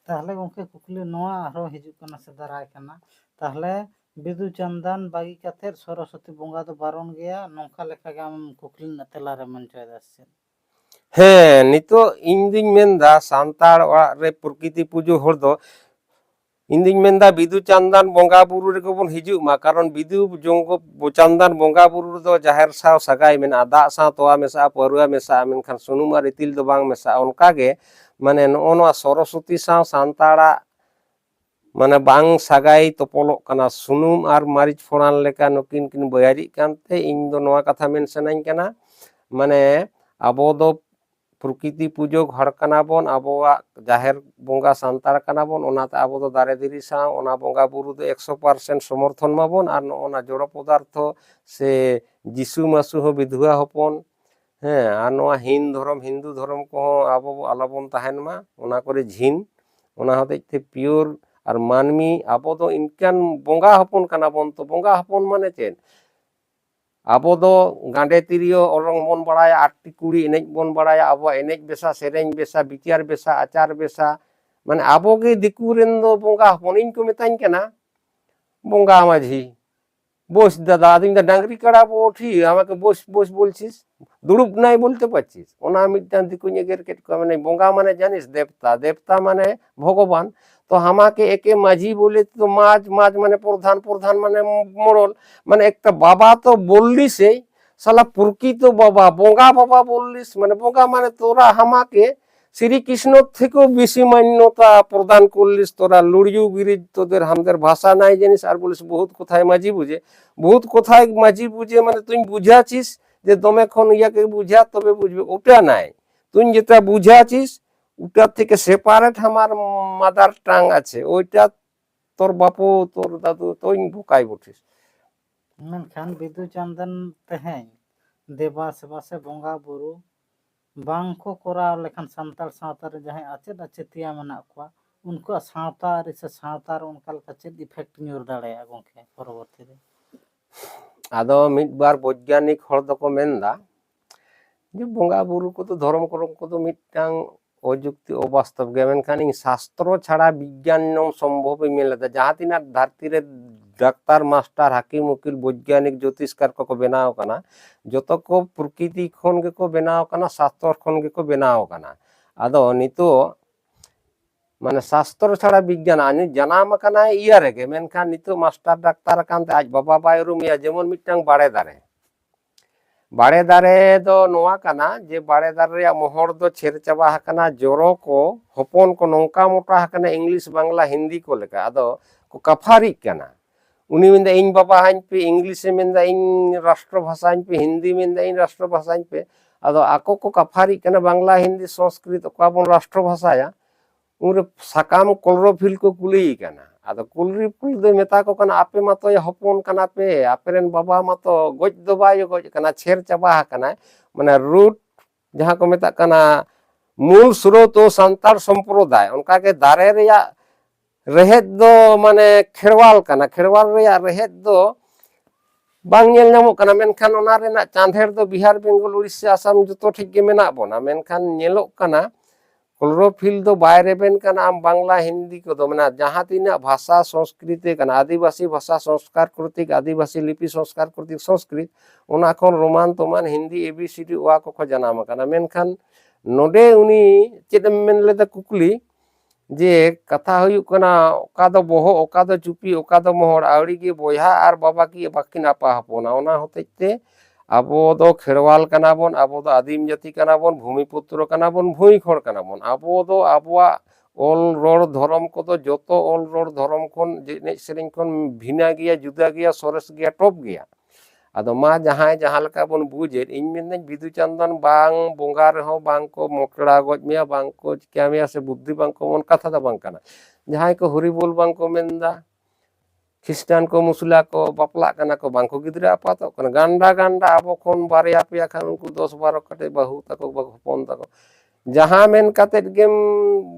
ᱛᱟᱦᱚᱞᱮ ᱜᱚᱢᱠᱮ, ᱠᱩᱠᱞᱤ ᱱᱚᱣᱟ ᱟᱨᱦᱚᱸ ᱦᱤᱡᱩᱜ ᱠᱟᱱᱟ ᱥᱮ ᱫᱟᱨᱟᱭ ᱠᱟᱱᱟ, ᱛᱟᱦᱚᱞᱮ ᱵᱤᱫᱩ ᱪᱟᱸᱫᱟᱱ ᱵᱟᱹᱜᱤ ᱠᱟᱛᱮᱫ ᱥᱚᱨᱚᱥᱚᱛᱤ ᱵᱚᱸᱜᱟ ᱫᱚ ᱵᱟᱨᱚᱱ ᱜᱮᱭᱟ, ᱱᱚᱝᱠᱟ ᱞᱮᱠᱟ ᱜᱮ ᱟᱢ ᱠᱩᱠᱞᱤ ᱨᱮᱱᱟᱜ ᱛᱮᱞᱟ ᱨᱮ ᱢᱮᱱ ᱦᱚᱪᱚᱭᱮᱫᱟ ᱥᱮ ᱪᱮᱫ? ᱦᱮᱸ, ᱱᱤᱛᱚᱜ ᱤᱧ ᱫᱩᱧ ᱢᱮᱱᱫᱟ, ᱥᱟᱱᱛᱟᱲ ᱚᱲᱟᱜ ᱨᱮ ᱯᱨᱚᱠᱨᱤᱛᱤ ᱯᱩᱡᱟᱹ ᱦᱚᱲ ᱫᱚ, ᱤᱧ ᱫᱩᱧ ᱢᱮᱱᱫᱟ, ᱵᱤᱫᱩ ᱪᱟᱸᱫᱟᱱ ᱵᱚᱸᱜᱟ ᱵᱩᱨᱩ ᱨᱮᱜᱮ ᱵᱚᱱ ᱦᱤᱡᱩᱜ ᱢᱟ, ᱠᱟᱨᱚᱱ ᱵᱤᱫᱩ ᱡᱚᱝᱜᱚ-, ᱪᱟᱸᱫᱟᱱ ᱵᱚᱸᱜᱟ ᱵᱩᱨᱩ ᱨᱮᱫᱚ ᱡᱟᱦᱮᱨ ᱥᱟᱶ ᱥᱟᱜᱟᱭ ᱢᱮᱱᱟᱜᱼᱟ, ᱫᱟᱜ ᱥᱟᱶ ᱛᱚᱣᱟ ᱢᱮᱥᱟᱜᱼᱟ, ᱯᱟᱹᱣᱨᱟᱹ ᱢᱮᱥᱟᱜᱼᱟ, ᱢᱮᱱᱠᱷᱟᱱ ᱥᱩᱱᱩᱢ ᱟᱨ ᱤᱛᱤᱞ ᱫᱚ ᱵᱟᱝ ᱢᱮᱥᱟᱜᱼᱟ᱾ ᱚᱱᱠᱟᱜᱮ, ᱢᱟᱱᱮ, ᱱᱚᱜᱼᱚ ᱱᱚᱣᱟ ᱥᱚᱨᱚᱥᱚᱛᱤ ᱥᱟᱶ ᱥᱟᱱᱛᱟᱲᱟᱜ, ᱢᱟᱱᱮ, ᱵᱟᱝ ᱥᱟᱜᱟᱭ ᱛᱚᱯᱚᱞᱚᱜ ᱠᱟᱱᱟ᱾ ᱥᱩᱱᱩᱢ ᱟᱨ ᱢᱟᱹᱨᱤᱪ ᱯᱷᱚᱲᱟᱱ ᱞᱮᱠᱟ ᱱᱩᱠᱤᱱ ᱠᱤᱱ ᱵᱟᱹᱭᱟᱹᱨᱤᱜ ᱠᱟᱱᱛᱮ ᱤᱧ ᱫᱚ ᱱᱚᱣᱟ ᱠᱟᱛᱷᱟ ᱢᱮᱱ ᱥᱟᱱᱟᱧ ᱠᱟᱱᱟ, ᱢᱟᱱᱮ, ᱟᱵᱚ ᱫᱚ ᱯᱨᱚᱠᱨᱤᱛᱤ ᱯᱩᱡᱟᱹ ᱦᱚᱲ ᱠᱟᱱᱟ ᱵᱚᱱ, ᱟᱵᱚᱣᱟᱜ ᱡᱟᱦᱮᱨ ᱵᱚᱸᱜᱟ ᱥᱟᱱᱛᱟᱲ ᱠᱟᱱᱟ ᱵᱚᱱ, ᱚᱱᱟᱛᱮ ᱟᱵᱚ ᱫᱚ ᱫᱟᱨᱮ ᱫᱷᱤᱨᱤ ᱥᱟᱶ ᱚᱱᱟ ᱵᱚᱸᱜᱟ ᱵᱩᱨᱩ ᱫᱚ ᱮᱠᱥᱚ ᱯᱟᱨᱥᱮᱱᱴ ᱥᱚᱢᱚᱨᱛᱷᱚᱱ ᱢᱟᱵᱚᱱ᱾ ᱟᱨ ᱱᱚᱜᱼᱚ ᱱᱟ ᱡᱚᱲᱚ ᱯᱚᱫᱟᱨᱛᱷᱚ ᱥᱮ ᱡᱤᱥᱩ ᱢᱟᱥᱩ ᱦᱚᱸ ᱵᱤᱫᱷᱩᱣᱟ ᱦᱚᱯᱚᱱ, ᱦᱮᱸ, ᱟᱨ ᱱᱚᱣᱟ ᱦᱤᱱ ᱫᱷᱚᱨᱚᱢ, ᱦᱤᱱᱫᱩ ᱫᱷᱚᱨᱚᱢ ᱠᱚᱦᱚᱸ ᱟᱵᱚ ᱟᱞᱚᱵᱚᱱ ᱛᱟᱦᱮᱱ ᱢᱟ ᱚᱱᱟ ᱠᱚᱨᱮ ᱡᱷᱤᱱ᱾ ᱚᱱᱟ ᱦᱚᱛᱮᱡ ᱛᱮ ᱯᱤᱭᱳᱨ ᱟᱨ ᱢᱟᱹᱱᱢᱤ ᱟᱵᱚ ᱫᱚ ᱤᱱᱠᱟᱱ ᱵᱚᱸᱜᱟ ᱦᱚᱯᱚᱱ ᱠᱟᱱᱟ ᱵᱚᱱ᱾ ᱛᱚ, ᱵᱚᱸᱜᱟ ᱦᱚᱯᱚᱱ ᱢᱟᱱᱮ ᱪᱮᱫ? ᱟᱵᱚ ᱫᱚ ᱜᱟᱸᱰᱮ ᱛᱤᱨᱭᱳ ᱚᱨᱚᱝ ᱵᱚᱱ ᱵᱟᱲᱟᱭᱟ, ᱟᱴᱴᱤ ᱠᱩᱲᱤ ᱮᱱᱮᱡ ᱵᱚᱱ ᱵᱟᱲᱟᱭᱟ, ᱟᱵᱚᱣᱟᱜ ᱮᱱᱮᱡ ᱵᱮᱥᱟ, ᱥᱮᱨᱮᱧ ᱵᱮᱥᱟ, ᱵᱤᱪᱟᱨ ᱵᱮᱥᱟ, ᱟᱪᱟᱨ ᱵᱮᱥᱟ, ᱢᱟᱱᱮ, ᱟᱵᱚ ᱜᱮ ᱫᱤᱠᱩ ᱨᱮᱱ ᱫᱚ ᱵᱚᱸᱜᱟ ᱦᱚᱯᱚᱱ᱾ ᱤᱧ ᱠᱚ ᱢᱮᱛᱟᱹᱧ ᱠᱟᱱᱟ ᱵᱚᱸᱜᱟ ᱢᱟᱹᱡᱷᱤ, ᱵᱳᱥ ᱫᱟᱫᱟ, ᱟᱫᱚᱧ ᱫᱚ ᱰᱟᱝᱨᱤ ᱠᱟᱲᱟ ᱵᱚ ᱴᱷᱤᱠ, আমাকে ᱵᱳᱥ ᱵᱳᱥ ᱵᱚᱞᱪᱤᱥ, ᱫᱩᱲᱩᱵ ᱱᱟᱭ ᱵᱚᱞᱛᱮ ᱯᱟᱨᱪᱤᱥ᱾ ᱚᱱᱟ ᱢᱤᱫᱴᱟᱝ ᱫᱤᱠᱩᱧ ᱮᱜᱮᱨ ᱠᱮᱫ ᱠᱚᱣᱟ, ᱢᱟᱱᱮ, ᱵᱚᱸᱜᱟ ᱢᱟᱱᱮ ᱡᱟᱱᱤᱥ ᱫᱮᱵᱛᱟ, ᱫᱮᱵᱛᱟ ᱢᱟᱱᱮ ᱵᱷᱚᱜᱚᱵᱟᱱ᱾ ᱛᱚ ᱦᱟᱢᱟᱠᱮ ᱮᱠᱮ ᱢᱟᱹᱡᱷᱤ ᱵᱚᱞᱮ ᱛᱚ ᱢᱟᱡᱽ, ᱢᱟᱡᱽ ᱢᱟᱱᱮ ᱯᱨᱚᱫᱷᱟᱱ, ᱯᱨᱚᱫᱷᱟᱱ ᱢᱟᱱᱮ ᱢᱚᱲᱚᱞ, ᱢᱟᱱᱮ ᱮᱠᱴᱟ ᱵᱟᱵᱟ ᱛᱚ ᱵᱚᱞᱞᱤᱥ ᱮᱭ, ᱥᱟᱞᱟ ᱯᱨᱚᱠᱤᱛᱚ ᱵᱟᱵᱟ, ᱵᱚᱸᱜᱟ ᱵᱟᱵᱟ ᱵᱚᱞᱞᱤᱥ, ᱢᱟᱱᱮ ᱵᱚᱸᱜᱟ ᱢᱟᱱᱮ ᱛᱚᱨᱟ ᱦᱟᱢᱟᱠᱮ শ্রীকৃষ্ণ থেকেও বেশি মান্যতা প্রদান করলিস তোরা। লড়িও গিরিজ তোদের হামদের ভাষা নাই জানিস, আর বলিস বহুত কথায় মাঝি বুঝে। বহুত কথায় মাঝি বুঝে মানে তুই বুঝাচ্ছিস যে দমে খন ইয়াকে বুঝা তবে বুঝবে, ওটা নাই। তুই যেটা বুঝাচ্ছিস ওটার থেকে সেপারেট আমার মাদার টাং আছে, ওইটা তোর বাপু, তোর দাদু, তুই বোকাই বটিস। ᱢᱮᱱᱠᱷᱟᱱ ᱵᱤᱫᱩ ᱪᱟᱸᱫᱟᱱ ᱛᱮᱦᱮᱧ ᱫᱮᱵᱟ ᱥᱮᱵᱟ ᱥᱮ ᱵᱚᱸᱜᱟ ᱵᱩᱨᱩ ᱵᱟᱝ ᱠᱚ ᱠᱚᱨᱟᱣ ᱞᱮᱠᱷᱟᱱ ᱥᱟᱱᱛᱟᱲ ᱥᱟᱶᱛᱟ ᱨᱮ ᱡᱟᱦᱟᱸᱭ ᱟᱪᱮᱫ ᱟᱪᱮᱛᱤᱭᱟᱹ ᱢᱮᱱᱟᱜ ᱠᱚᱣᱟ, ᱩᱱᱠᱩᱣᱟᱜ ᱥᱟᱶᱛᱟ ᱟᱹᱨᱤ ᱥᱮ ᱥᱟᱶᱛᱟ ᱨᱮ ᱚᱱᱠᱟ ᱞᱮᱠᱟ ᱪᱮᱫ ᱤᱯᱷᱮᱠᱴ ᱧᱩᱨ ᱫᱟᱲᱮᱭᱟᱜᱼᱟ ᱜᱚᱢᱠᱮ ᱯᱚᱨᱚᱵᱚᱨᱛᱤ ᱨᱮ? ᱟᱫᱚ ᱢᱤᱫ ᱵᱟᱨ ᱵᱳᱭᱜᱟᱱᱤᱠ ᱦᱚᱲ ᱫᱚᱠᱚ ᱢᱮᱱᱫᱟ ᱡᱮ ᱵᱚᱸᱜᱟ ᱵᱩᱨᱩ ᱠᱚᱫᱚ, ᱫᱷᱚᱨᱚᱢ ᱠᱚᱨᱚᱢ ᱠᱚᱫᱚ ᱢᱤᱫᱴᱟᱝ ᱚᱡᱩᱠᱛᱤ, ᱚᱵᱟᱥᱛᱚᱵ ᱜᱮ᱾ ᱢᱮᱱᱠᱷᱟᱱ ᱤᱧ ᱥᱟᱥᱛᱨᱚ ᱪᱷᱟᱲᱟ ᱵᱤᱜᱽᱜᱟᱱ ᱱᱚᱝ ᱥᱚᱢᱵᱷᱚᱵ ᱤᱧ ᱢᱮᱱ ᱞᱮᱫᱟ᱾ ᱡᱟᱦᱟᱸ ᱛᱤᱱᱟᱹᱜ ᱫᱷᱟᱹᱨᱛᱤ ᱨᱮ ᱰᱟᱠᱛᱟᱨ, ᱢᱟᱥᱴᱟᱨ, ᱦᱟᱹᱠᱤᱢ, ᱩᱠᱤᱞ, ᱵᱳᱭᱜᱟᱱᱤᱠ, ᱡᱳᱛᱤᱥᱠᱟᱨ ᱠᱚᱠᱚ ᱵᱮᱱᱟᱣ ᱟᱠᱟᱱᱟ, ᱡᱚᱛᱚ ᱠᱚ ᱯᱨᱚᱠᱨᱤᱛᱤ ᱠᱷᱚᱱ ᱜᱮᱠᱚ ᱵᱮᱱᱟᱣ ᱟᱠᱟᱱᱟ, ᱥᱟᱥᱛᱨᱚ ᱠᱷᱚᱱ ᱜᱮᱠᱚ ᱵᱮᱱᱟᱣ ᱟᱠᱟᱱᱟ᱾ ᱟᱫᱚ ᱱᱤᱛᱚᱜ ᱢᱟᱱᱮ ᱥᱟᱥᱛᱨᱚ ᱪᱷᱟᱲᱟ ᱵᱤᱜᱽᱜᱟᱱ, ᱟᱡ ᱡᱟᱱᱟᱢ ᱟᱠᱟᱱᱟᱭ ᱤᱭᱟᱹ ᱨᱮᱜᱮ, ᱢᱮᱱᱠᱷᱟᱱ ᱱᱤᱛᱚᱜ ᱢᱟᱥᱴᱟᱨ ᱰᱟᱠᱛᱟᱨ ᱟᱠᱟᱱ ᱛᱮ ᱟᱡ ᱵᱟᱵᱟ ᱵᱟᱭ ᱩᱨᱩᱢᱮᱭᱟ᱾ ᱡᱮᱢᱚᱱ ᱢᱤᱫᱴᱟᱝ ᱵᱟᱲᱮ ᱫᱟᱨᱮ, ᱵᱟᱲᱮ ᱫᱟᱨᱮ ᱫᱚ ᱱᱚᱣᱟ ᱠᱟᱱᱟ ᱡᱮ ᱵᱟᱲᱮ ᱫᱟᱨᱮ ᱨᱮᱭᱟᱜ ᱢᱚᱦᱚᱲ ᱫᱚ ᱪᱷᱮᱨ ᱪᱟᱵᱟ ᱟᱠᱟᱱᱟ, ᱡᱚᱨᱚ ᱠᱚ, ᱦᱚᱯᱚᱱ ᱠᱚ ᱱᱚᱝᱠᱟ ᱢᱚᱴᱟ ᱟᱠᱟᱱᱟ, ᱤᱝᱞᱤᱥ, ᱵᱟᱝᱞᱟ, ᱦᱤᱱᱫᱤ ᱠᱚ ᱞᱮᱠᱟ᱾ ᱟᱫᱚ ᱠᱚ ᱠᱟᱯᱷᱟᱨᱤᱜ ᱠᱟᱱᱟ᱾ ᱩᱱᱤ ᱢᱮᱱᱫᱟ, "ᱤᱧ ᱵᱟᱵᱟ ᱟᱹᱧ ᱯᱮ", ᱤᱝᱞᱤᱥ ᱮ ᱢᱮᱱᱫᱟ, "ᱤᱧ ᱨᱟᱥᱴᱨᱚ ᱵᱷᱟᱥᱟ ᱟᱹᱧ ᱯᱮ", ᱦᱤᱱᱫᱤ ᱢᱮᱱᱫᱟ, "ᱤᱧ ᱨᱟᱥᱴᱨᱚ ᱵᱷᱟᱥᱟ ᱟᱹᱧ ᱯᱮ"᱾ ᱟᱫᱚ ᱟᱠᱚ ᱠᱚ ᱠᱟᱯᱷᱟᱨᱤᱜ ᱠᱟᱱᱟ, ᱵᱟᱝᱞᱟ, ᱦᱤᱱᱫᱤ, ᱥᱚᱝᱥᱠᱨᱤᱛ ᱚᱠᱟ ᱵᱚᱱ ᱨᱟᱥᱴᱨᱚ ᱵᱷᱟᱥᱟᱭᱟ᱾ ᱩᱱᱨᱮ ᱥᱟᱠᱟᱢ ᱠᱞᱳᱨᱳᱯᱷᱤᱞ ᱠᱚ ᱠᱩᱞᱤᱭᱮ ᱠᱟᱱᱟ᱾ ᱟᱫᱚ ᱠᱞᱳᱨᱳᱯᱷᱤᱞ ᱫᱚᱭ ᱢᱮᱛᱟ ᱠᱚ ᱠᱟᱱᱟ, "ᱟᱯᱮ ᱢᱟᱛᱚ ᱦᱚᱯᱚᱱ ᱠᱟᱱᱟ ᱯᱮ, ᱟᱯᱮ ᱨᱮᱱ ᱵᱟᱵᱟ ᱢᱟᱛᱚ ᱜᱚᱡ ᱫᱚ ᱵᱟᱭ ᱜᱚᱡ ᱠᱟᱱᱟ, ᱪᱷᱮᱨ ᱪᱟᱵᱟ ᱟᱠᱟᱱᱟᱭ", ᱢᱟᱱᱮ ᱨᱩᱴ, ᱡᱟᱦᱟᱸ ᱠᱚ ᱢᱮᱛᱟᱜ ᱠᱟᱱᱟ ᱢᱩᱞ ᱥᱨᱳᱛ ᱥᱟᱱᱛᱟᱲ ᱥᱚᱢᱯᱨᱚᱫᱟᱭ᱾ ᱚᱱᱠᱟᱜᱮ ᱫᱟᱨᱮ ᱨᱮᱭᱟᱜ ᱨᱮᱦᱮᱫ ᱫᱚ ᱢᱟᱱᱮ ᱠᱷᱮᱨᱣᱟᱞ ᱠᱟᱱᱟ, ᱠᱷᱮᱨᱣᱟᱞ ᱨᱮᱭᱟᱜ ᱨᱮᱦᱮᱫ ᱫᱚ ᱵᱟᱝ ᱧᱮᱞ ᱧᱟᱢᱚᱜ ᱠᱟᱱᱟ, ᱢᱮᱱᱠᱷᱟᱱ ᱚᱱᱟ ᱨᱮᱱᱟᱜ ᱪᱟᱸᱫᱷᱮᱲ ᱫᱚ ᱵᱤᱦᱟᱨ, ᱵᱮᱝᱜᱚᱞ, ᱩᱲᱤᱥᱥᱟ, ᱟᱥᱟᱢ ᱡᱚᱛᱚ ᱴᱷᱮᱡ ᱜᱮ ᱢᱮᱱᱟᱜ ᱵᱚᱱᱟ᱾ ᱢᱮᱱᱠᱷᱟᱱ ᱧᱮᱞᱚᱜ ᱠᱟᱱᱟ ᱠᱞᱳᱨᱳᱯᱷᱤᱞ ᱫᱚ ᱵᱟᱭ ᱨᱮᱵᱮᱱ ᱠᱟᱱᱟ᱾ ᱟᱢ ᱵᱟᱝᱞᱟ, ᱦᱤᱱᱫᱤ ᱠᱚᱫᱚ ᱢᱮᱱᱟᱜ, ᱡᱟᱦᱟᱸ ᱛᱤᱱᱟᱹᱜ ᱵᱷᱟᱥᱟ ᱥᱚᱝᱥᱠᱨᱤᱛ ᱠᱟᱱᱟ, ᱟᱹᱫᱤᱵᱟᱹᱥᱤ ᱵᱷᱟᱥᱟ ᱥᱚᱝᱥᱠᱟᱨ ᱠᱨᱤᱛᱤᱠ, ᱟᱹᱫᱤᱵᱟᱹᱥᱤ ᱞᱤᱯᱤ ᱥᱚᱝᱥᱠᱟᱨ ᱠᱨᱤᱛᱤᱠ ᱥᱚᱝᱥᱠᱨᱤᱛ, ᱚᱱᱟ ᱠᱷᱚᱱ ᱨᱳᱢᱟᱱ ᱛᱳᱢᱟᱱ Hindi A B C D ᱚᱣᱟ ᱠᱚᱠᱚ ᱡᱟᱱᱟᱢ ᱟᱠᱟᱱᱟ᱾ ᱢᱮᱱᱠᱷᱟᱱ ᱱᱚᱰᱮ ᱩᱱᱤ ᱪᱮᱫ ᱮᱢ ᱢᱮᱱ ᱞᱮᱫᱟ ᱠᱩᱠᱞᱤ, ᱡᱮ ᱠᱟᱛᱷᱟ ᱦᱩᱭᱩᱜ ᱠᱟᱱᱟ ᱚᱠᱟ ᱫᱚ ᱵᱚᱦᱚᱜ, ᱚᱠᱟ ᱫᱚ ᱪᱩᱯᱤ, ᱚᱠᱟ ᱫᱚ ᱢᱚᱦᱚᱲ, ᱟᱹᱣᱲᱤ ᱜᱮ ᱵᱚᱭᱦᱟ ᱟᱨ ᱵᱟᱵᱟ ᱠᱤ ᱵᱟᱹᱠᱤᱱ ᱟᱯᱟ ᱦᱚᱯᱚᱱᱟ᱾ ᱚᱱᱟ ᱦᱚᱛᱮᱡ ᱛᱮ ᱟᱵᱚ ᱫᱚ ᱠᱷᱮᱨᱣᱟᱞ ᱠᱟᱱᱟ ᱵᱚᱱ, ᱟᱵᱚ ᱫᱚ ᱟᱹᱫᱤᱢ ᱡᱟᱹᱛᱤ ᱠᱟᱱᱟ ᱵᱚᱱ, ᱵᱷᱩᱢᱤᱯᱩᱛᱨᱚ ᱠᱟᱱᱟ ᱵᱚᱱ, ᱵᱷᱩᱢᱤ ᱦᱚᱲ ᱠᱟᱱᱟ ᱵᱚᱱ᱾ ᱟᱵᱚ ᱫᱚ ᱟᱵᱚᱣᱟᱜ ᱚᱞ ᱨᱚᱲ ᱫᱷᱚᱨᱚᱢ ᱠᱚᱫᱚ ᱡᱚᱛᱚ ᱚᱞ ᱨᱚᱲ ᱫᱷᱚᱨᱚᱢ ᱠᱷᱚᱱ, ᱡᱮ ᱮᱱᱮᱡ ᱥᱮᱨᱮᱧ ᱠᱷᱚᱱ ᱵᱷᱤᱱᱟᱹ ᱜᱮᱭᱟ, ᱡᱩᱫᱟᱹ ᱜᱮᱭᱟ, ᱥᱚᱨᱮᱥ ᱜᱮᱭᱟ, ᱴᱚᱯ ᱜᱮᱭᱟ᱾ ᱟᱫᱚ ᱢᱟ ᱡᱟᱦᱟᱸᱭ ᱡᱟᱦᱟᱸ ᱞᱮᱠᱟ ᱵᱚᱱ ᱵᱩᱡᱮᱫ, ᱤᱧ ᱢᱮᱱᱫᱟᱹᱧ ᱵᱤᱫᱩ ᱪᱟᱸᱫᱟᱱ ᱵᱟᱝ ᱵᱚᱸᱜᱟ ᱨᱮᱦᱚᱸ ᱵᱟᱝ ᱠᱚ ᱢᱚᱠᱲᱟ ᱜᱚᱡ ᱢᱮᱭᱟ, ᱵᱟᱝ ᱠᱚ ᱪᱤᱠᱟᱹ ᱢᱮᱭᱟ, ᱥᱮ ᱵᱩᱫᱽᱫᱷᱤ ᱵᱟᱝ ᱠᱚ ᱮᱢᱚᱱ ᱠᱟᱛᱷᱟ ᱫᱚ ᱵᱟᱝ ᱠᱟᱱᱟ᱾ ᱡᱟᱦᱟᱸᱭ ᱠᱚ ᱦᱚᱨᱤᱵᱚᱞ ᱵᱟᱝ ᱠᱚ ᱢᱮᱱᱫᱟ, ᱠᱷᱨᱤᱥᱴᱟᱱ ᱠᱚ, ᱢᱩᱥᱞᱟ ᱠᱚ ᱵᱟᱯᱞᱟᱜ ᱠᱟᱱᱟ ᱠᱚ, ᱵᱟᱝ ᱠᱚ ᱜᱤᱫᱽᱨᱟᱹ ᱟᱯᱟᱛᱚᱜ ᱠᱟᱱᱟ᱾ ᱜᱟᱱᱰᱟ ᱜᱟᱱᱰᱟ ᱟᱵᱚ ᱠᱷᱚᱱ ᱵᱟᱨᱭᱟ ᱯᱮᱭᱟ ᱠᱷᱟᱱ ᱩᱱᱠᱩ ᱫᱚᱥ ᱵᱟᱨᱚ ᱠᱟᱛᱮ ᱵᱟᱹᱦᱩ ᱛᱟᱠᱚ, ᱵᱟᱹᱦᱩ ᱦᱚᱯᱚᱱ ᱛᱟᱠᱚ᱾ ᱡᱟᱦᱟᱸ ᱢᱮᱱ ᱠᱟᱛᱮᱫ ᱜᱮᱢ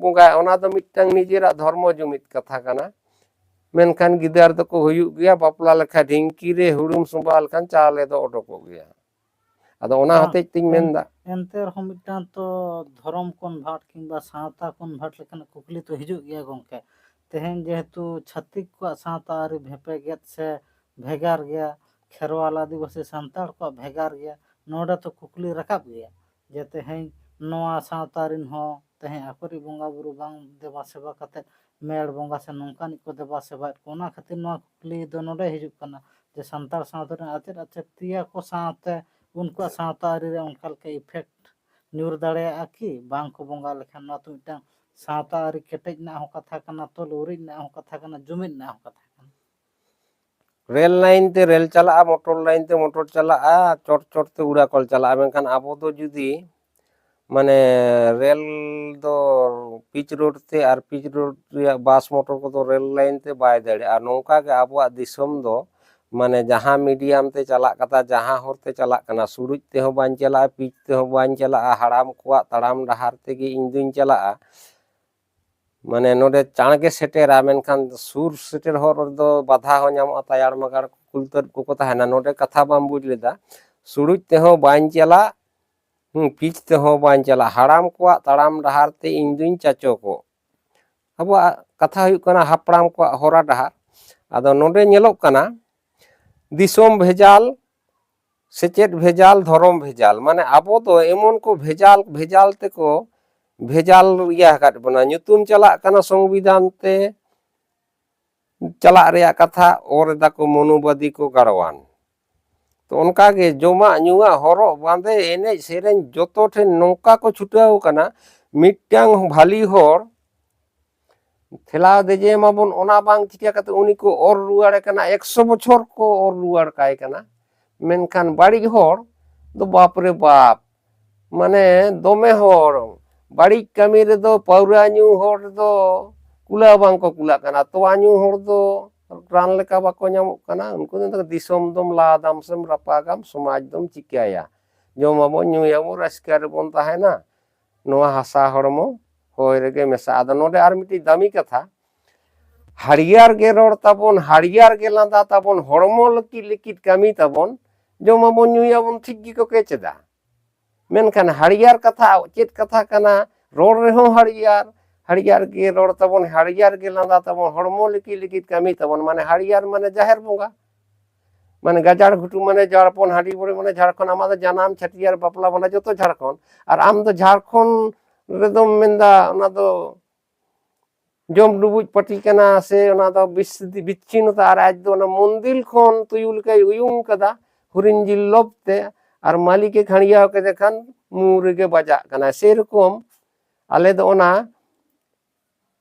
ᱵᱚᱸᱜᱟᱭᱟ, ᱚᱱᱟ ᱫᱚ ᱢᱤᱫᱴᱟᱝ ᱱᱤᱡᱮᱨᱟᱜ ᱫᱷᱚᱨᱢᱚ ᱡᱩᱢᱤᱫ ᱠᱟᱛᱷᱟ ᱠᱟᱱᱟ᱾ ᱢᱮᱱᱠᱷᱟᱱ ᱜᱤᱫᱟᱹᱨ ᱫᱚᱠᱚ ᱦᱩᱭᱩᱜ ᱜᱮᱭᱟ, ᱵᱟᱯᱞᱟ ᱞᱮᱠᱷᱟᱱ ᱰᱷᱤᱝᱠᱤ ᱨᱮ ᱦᱩᱲᱩᱢ ᱥᱚᱸᱵᱟ ᱞᱮᱠᱷᱟᱱ ᱪᱟᱣᱞᱮ ᱫᱚ ᱚᱰᱚᱠᱚᱜ ᱜᱮᱭᱟ᱾ ᱟᱫᱚ ᱚᱱᱟ ᱵᱟᱝ, ᱦᱚᱛᱮᱡ ᱛᱤᱧ ᱮᱱ-, ᱢᱮᱱᱫᱟ᱾ ᱮᱱᱛᱮ ᱨᱮᱦᱚᱸ ᱢᱤᱫᱴᱟᱝ ᱛᱚ ᱫᱷᱚᱨᱚᱢ convert ᱠᱤᱝᱵᱟ ᱥᱟᱶᱛᱟ convert ᱞᱮᱠᱟᱱᱟᱜ ᱠᱩᱠᱞᱤ ᱛᱚ ᱦᱤᱡᱩᱜ ᱜᱮᱭᱟ ᱜᱚᱢᱠᱮ᱾ ᱛᱮᱦᱮᱧ ᱡᱮᱦᱮᱛᱩ ᱪᱷᱟᱹᱛᱤᱠ ᱠᱚᱣᱟᱜ ᱥᱟᱶᱛᱟ ᱟᱹᱨᱤ ᱵᱷᱮᱯᱮᱜᱮᱫ ᱥᱮ ᱵᱷᱮᱜᱟᱨ ᱜᱮᱭᱟ, ᱠᱷᱮᱨᱣᱟᱞ ᱟᱹᱫᱤᱵᱟᱹᱥᱤ ᱥᱟᱱᱛᱟᱲ ᱠᱚᱣᱟᱜ ᱵᱷᱮᱜᱟᱨ ᱜᱮᱭᱟ, ᱱᱚᱰᱮ ᱛᱚ ᱠᱩᱠᱞᱤ ᱨᱟᱠᱟᱵ ᱜᱮᱭᱟ ᱡᱮ ᱛᱮᱦᱮᱧ ᱱᱚᱣᱟ ᱥᱟᱶᱛᱟ ᱨᱤᱱ ᱦᱚᱸ ᱛᱮᱦᱮᱧ ᱟᱠᱚᱨᱤᱡ ᱵᱚᱸᱜᱟ ᱵᱩᱨᱩ ᱵᱟᱝ ᱫᱮᱵᱟ ᱥᱮᱵᱟ ᱠᱟᱛᱮᱫ ᱢᱮᱲ ᱵᱚᱸᱜᱟ ᱥᱮ ᱱᱚᱝᱠᱟᱱᱤᱡ ᱠᱚ ᱫᱮᱵᱟ ᱥᱮᱵᱟᱭᱮᱫ ᱠᱚ, ᱚᱱᱟ ᱠᱷᱟᱹᱛᱤᱨ ᱱᱚᱣᱟ ᱠᱩᱠᱞᱤ ᱫᱚ ᱱᱚᱰᱮ ᱦᱤᱡᱩᱜ ᱠᱟᱱᱟ ᱡᱮ ᱥᱟᱱᱛᱟᱲ ᱥᱟᱶᱛᱟ ᱨᱮᱱ ᱟᱪᱮᱫ ᱟᱪᱮᱫᱤᱭᱟᱹ ᱠᱚ ᱥᱟᱶᱛᱮ ᱩᱱᱠᱩᱣᱟᱜ ᱥᱟᱶᱛᱟ ᱟᱹᱨᱤ ᱨᱮ ᱚᱱᱠᱟ ᱞᱮᱠᱟ effect ᱧᱩᱨ ᱫᱟᱲᱮᱭᱟᱜᱼᱟ ᱠᱤ? ᱵᱟᱝ ᱠᱚ ᱵᱚᱸᱜᱟ ᱞᱮᱠᱷᱟᱱ᱾ ᱱᱚᱣᱟ ᱛᱚ ᱢᱤᱫᱴᱟᱝ ᱥᱟᱶᱛᱟ ᱟᱹᱨᱤ ᱠᱮᱴᱮᱡ ᱨᱮᱱᱟᱜ ᱦᱚᱸ ᱠᱟᱛᱷᱟ ᱠᱟᱱᱟ, ᱛᱚᱞ ᱩᱨᱤᱡ ᱨᱮᱱᱟᱜ ᱦᱚᱸ ᱠᱟᱛᱷᱟ ᱠᱟᱱᱟ, ᱡᱩᱢᱤᱫ ᱨᱮᱱᱟᱜ ᱦᱚᱸ ᱠᱟᱛᱷᱟ ᱠᱟᱱᱟ᱾ ᱨᱮᱞ ᱞᱟᱭᱤᱱ ᱛᱮ ᱨᱮᱞ ᱪᱟᱞᱟᱜᱼᱟ, ᱢᱚᱴᱚᱨ ᱞᱟᱭᱤᱱ ᱛᱮ ᱢᱚᱴᱚᱨ ᱪᱟᱞᱟᱜᱼᱟ, ᱪᱚᱴ ᱪᱚᱴ ᱛᱮ ᱩᱲᱟ ᱠᱚᱞ ᱪᱟᱞᱟᱜᱼᱟ᱾ ᱢᱮᱱᱠᱷᱟᱱ ᱟᱵᱚ ᱫᱚ ᱡᱩᱫᱤ ᱢᱟᱱᱮ ᱨᱮᱞ ᱫᱚ ᱯᱤᱪ ᱨᱳᱰ ᱛᱮ ᱟᱨ ᱯᱤᱪ ᱨᱳᱰ ᱨᱮᱭᱟᱜ ᱵᱟᱥ ᱢᱚᱴᱚᱨ ᱠᱚᱫᱚ ᱨᱮᱞ ᱞᱟᱭᱤᱱ ᱛᱮ ᱵᱟᱭ ᱫᱟᱲᱮᱭᱟᱜᱼᱟ᱾ ᱱᱚᱝᱠᱟ ᱜᱮ ᱟᱵᱚᱣᱟᱜ ᱫᱤᱥᱚᱢ ᱫᱚ ᱢᱟᱱᱮ ᱡᱟᱦᱟᱸ medium ᱛᱮ ᱪᱟᱞᱟᱜ ᱠᱟᱱᱟ, ᱡᱟᱦᱟᱸ ᱦᱚᱨ ᱛᱮ ᱪᱟᱞᱟᱜ ᱠᱟᱱᱟ, ᱥᱩᱲᱩᱡ ᱛᱮᱦᱚᱸ ᱵᱟᱹᱧ ᱪᱟᱞᱟᱜᱼᱟ, ᱯᱤᱪ ᱛᱮᱦᱚᱸ ᱵᱟᱹᱧ ᱪᱟᱞᱟᱜᱼᱟ, ᱦᱟᱲᱟᱢ ᱠᱚᱣᱟᱜ ᱛᱟᱲᱟᱢ ᱰᱟᱦᱟᱨ ᱛᱮᱜᱮ ᱤᱧ ᱫᱩᱧ ᱪᱟᱞᱟᱜᱼᱟ᱾ ᱢᱟᱱᱮ ᱱᱚᱰᱮ ᱪᱟᱬ ᱜᱮ ᱥᱮᱴᱮᱨᱟ, ᱢᱮᱱᱠᱷᱟᱱ ᱥᱩᱨ ᱥᱮᱴᱮᱨ ᱦᱚᱨ ᱨᱮᱫᱚ ᱵᱟᱫᱷᱟ ᱦᱚᱸ ᱧᱟᱢᱚᱜᱼᱟ, ᱛᱟᱭᱟᱲ ᱢᱟᱜᱟᱲ ᱠᱚ, ᱠᱩᱞ ᱛᱟᱹᱨᱩᱵ ᱠᱚᱠᱚ ᱛᱟᱦᱮᱱᱟ᱾ ᱱᱚᱰᱮ ᱠᱟᱛᱷᱟ ᱵᱟᱢ ᱵᱩᱡᱽ ᱞᱮᱫᱟ, ᱥᱩᱲᱩᱡ ᱛᱮᱦᱚᱸ ᱵᱟᱹᱧ ᱪᱟᱞᱟᱜ, ᱦᱩᱸ, ᱯᱤᱪ ᱛᱮᱦᱚᱸ ᱵᱟᱹᱧ ᱪᱟᱞᱟᱜ, ᱦᱟᱲᱟᱢ ᱠᱚᱣᱟᱜ ᱛᱟᱲᱟᱢ ᱰᱟᱦᱟᱨ ᱛᱮ ᱤᱧ ᱫᱩᱧ ᱪᱟᱪᱚ ᱠᱚᱜ᱾ ᱟᱵᱚᱣᱟᱜ ᱠᱟᱛᱷᱟ ᱦᱩᱭᱩᱜ ᱠᱟᱱᱟ ᱦᱟᱯᱲᱟᱢ ᱠᱚᱣᱟᱜ ᱦᱚᱨᱟ ᱰᱟᱦᱟᱨ᱾ ᱟᱫᱚ ᱱᱚᱰᱮ ᱧᱮᱞᱚᱜ ᱠᱟᱱᱟ ᱫᱤᱥᱚᱢ ᱵᱷᱮᱡᱟᱞ, ᱥᱮᱪᱮᱫ ᱵᱷᱮᱡᱟᱞ, ᱫᱷᱚᱨᱚᱢ ᱵᱷᱮᱡᱟᱞ᱾ ᱢᱟᱱᱮ ᱟᱵᱚ ᱫᱚ ᱮᱢᱚᱱ ᱠᱚ ᱵᱷᱮᱡᱟᱞ ᱵᱷᱮᱡᱟᱞ ᱛᱮᱠᱚ ᱵᱷᱮᱡᱟᱞ ᱤᱭᱟᱹ ᱟᱠᱟᱫ ᱵᱚᱱᱟ᱾ ᱧᱩᱛᱩᱢ ᱪᱟᱞᱟᱜ ᱠᱟᱱᱟ ᱥᱚᱝᱵᱤᱫᱷᱟᱱ ᱛᱮ ᱪᱟᱞᱟᱜ ᱨᱮᱭᱟᱜ ᱠᱟᱛᱷᱟ, ᱚᱨ ᱮᱫᱟ ᱠᱚ ᱢᱚᱱᱩᱵᱟᱫᱤ ᱠᱚ ᱜᱟᱲᱣᱟᱱ᱾ ᱛᱚ ᱚᱱᱠᱟᱜᱮ ᱡᱚᱢᱟᱜ ᱧᱩᱣᱟᱜ, ᱦᱚᱨᱚᱜ ᱵᱟᱸᱫᱮ, ᱮᱱᱮᱡ ᱥᱮᱨᱮᱧ, ᱡᱚᱛᱚ ᱴᱷᱮᱱ ᱱᱚᱝᱠᱟ ᱠᱚ ᱪᱷᱩᱴᱟᱹᱣ ᱠᱟᱱᱟ᱾ ᱢᱤᱫᱴᱟᱝ ᱵᱷᱟᱞᱤ ᱦᱚᱲ ᱴᱷᱮᱞᱟᱣ ᱫᱮᱡᱮ ᱢᱟᱵᱚᱱ, ᱚᱱᱟ ᱵᱟᱝ ᱪᱤᱠᱟᱹ ᱠᱟᱛᱮ ᱩᱱᱤ ᱠᱚ ᱚᱨ ᱨᱩᱣᱟᱹᱲᱮ ᱠᱟᱱᱟ, ᱮᱠᱥᱚ ᱵᱚᱪᱷᱚᱨ ᱠᱚ ᱚᱨ ᱨᱩᱣᱟᱹᱲ ᱠᱟᱭ ᱠᱟᱱᱟ᱾ ᱢᱮᱱᱠᱷᱟᱱ ᱵᱟᱹᱲᱤᱡ ᱦᱚᱲ ᱫᱚ ᱵᱟᱯ ᱨᱮ ᱵᱟᱯ, ᱢᱟᱱᱮ ᱫᱚᱢᱮ ᱦᱚᱲ᱾ ᱵᱟᱹᱲᱤᱡ ᱠᱟᱹᱢᱤ ᱨᱮᱫᱚ ᱯᱟᱹᱣᱨᱟᱹ ᱧᱩ ᱦᱚᱲ ᱫᱚ ᱠᱩᱞᱟᱹᱣ ᱵᱟᱝ ᱠᱚ ᱠᱩᱞᱟᱜ ᱠᱟᱱᱟ, ᱛᱚᱣᱟ ᱧᱩ ᱦᱚᱲ ᱫᱚ ᱨᱟᱱ ᱞᱮᱠᱟ ᱵᱟᱠᱚ ᱧᱟᱢᱚᱜ ᱠᱟᱱᱟ᱾ ᱩᱱᱠᱩ ᱫᱚ ᱫᱤᱥᱚᱢ ᱫᱚᱢ ᱞᱟᱫᱟᱢ ᱥᱮᱢ ᱨᱟᱯᱟᱜᱟᱢ, ᱥᱚᱢᱟᱡᱽ ᱫᱚᱢ ᱪᱤᱠᱟᱹᱭᱟ? ᱡᱚᱢᱟᱵᱚᱱ, ᱧᱩᱭᱟᱵᱚᱱ, ᱨᱟᱹᱥᱠᱟᱹ ᱨᱮᱵᱚᱱ ᱛᱟᱦᱮᱱᱟ, ᱱᱚᱣᱟ ᱦᱟᱥᱟ ᱦᱚᱲᱢᱚ ᱦᱚᱭ ᱨᱮᱜᱮ ᱢᱮᱥᱟ᱾ ᱟᱫᱚ ᱱᱚᱰᱮ ᱟᱨ ᱢᱤᱫᱴᱤᱡ ᱫᱟᱢᱤ ᱠᱟᱛᱷᱟ, ᱦᱟᱹᱲᱭᱟᱹᱨ ᱜᱮ ᱨᱚᱲ ᱛᱟᱵᱚᱱ, ᱦᱟᱹᱲᱭᱟᱹᱨ ᱜᱮ ᱞᱟᱸᱫᱟ ᱛᱟᱵᱚᱱ, ᱦᱚᱲᱢᱚ ᱞᱟᱹᱜᱤᱫ ᱞᱟᱹᱜᱤᱫ ᱠᱟᱹᱢᱤ ᱛᱟᱵᱚᱱ, ᱡᱚᱢᱟᱵᱚᱱ ᱧᱩᱭᱟᱵᱚᱱ ᱴᱷᱤᱠ ᱜᱮᱠᱚ ᱠᱮᱪᱮᱫᱟ᱾ ᱢᱮᱱᱠᱷᱟᱱ ᱦᱟᱹᱲᱭᱟᱹᱨ ᱠᱟᱛᱷᱟ ᱪᱮᱫ ᱠᱟᱛᱷᱟ ᱠᱟᱱᱟ? ᱨᱚᱲ ᱨᱮᱦᱚᱸ ᱦᱟᱹᱲᱭᱟᱹᱨ, ᱦᱟᱹᱲᱭᱟᱹᱨ ᱜᱮ ᱨᱚᱲ ᱛᱟᱵᱚᱱ, ᱦᱟᱹᱲᱭᱟᱹᱨ ᱜᱮ ᱞᱟᱸᱫᱟ ᱛᱟᱵᱚᱱ, ᱦᱚᱲᱢᱚ ᱞᱟᱹᱜᱤᱫ ᱞᱟᱹᱜᱤᱫ ᱠᱟᱹᱢᱤ ᱛᱟᱵᱚᱱ, ᱢᱟᱱᱮ ᱦᱟᱹᱲᱭᱟᱹᱨ ᱢᱟᱱᱮ ᱡᱟᱦᱮᱨ ᱵᱚᱸᱜᱟ, ᱢᱟᱱᱮ ᱜᱟᱡᱟᱲ ᱜᱷᱩᱴᱩ ᱢᱟᱱᱮ ᱡᱟᱲᱯᱚᱱ, ᱦᱟᱺᱰᱤ ᱵᱩᱲᱤ ᱢᱟᱱᱮ ᱡᱷᱟᱲᱠᱷᱚᱸᱰ, ᱟᱢᱟᱜ ᱫᱚ ᱡᱟᱱᱟᱢ ᱪᱷᱟᱹᱴᱭᱟᱹᱨ ᱵᱟᱯᱞᱟ ᱢᱟᱱᱮ ᱡᱚᱛᱚ ᱡᱷᱟᱲᱠᱷᱚᱸᱰ, ᱟᱨ ᱟᱢ ᱫᱚ ᱡᱷᱟᱲᱠᱷᱚᱸᱰ ᱨᱮᱫᱚᱢ ᱢᱮᱱᱫᱟ ᱚᱱᱟ ᱫᱚ ᱡᱚᱢ ᱰᱩᱵᱩᱡ ᱯᱟᱹᱴᱤ ᱠᱟᱱᱟ, ᱥᱮ ᱚᱱᱟ ᱫᱚ ᱵᱤᱥ-, ᱵᱤᱪᱪᱷᱤᱱᱱᱚᱛᱟ, ᱟᱨ ᱟᱡ ᱫᱚ ᱚᱱᱟ ᱢᱚᱱᱫᱤᱞ ᱠᱷᱚᱱ ᱛᱩᱭᱩ ᱞᱮᱠᱟᱭ ᱩᱭᱩᱝ ᱠᱟᱫᱟ ᱦᱚᱨᱤᱱ ᱡᱤᱞ ᱞᱚᱵ ᱛᱮ, ᱟᱨ ᱢᱟᱹᱞᱤᱠᱮ ᱠᱷᱟᱹᱲᱭᱟᱹᱣ ᱠᱮᱫᱮ ᱠᱷᱟᱱ ᱢᱩ ᱨᱮᱜᱮ ᱵᱟᱡᱟᱜ ᱠᱟᱱᱟ᱾ ᱥᱮᱨᱚᱠᱚᱢ ᱟᱞᱮ ᱫᱚ ᱚᱱᱟ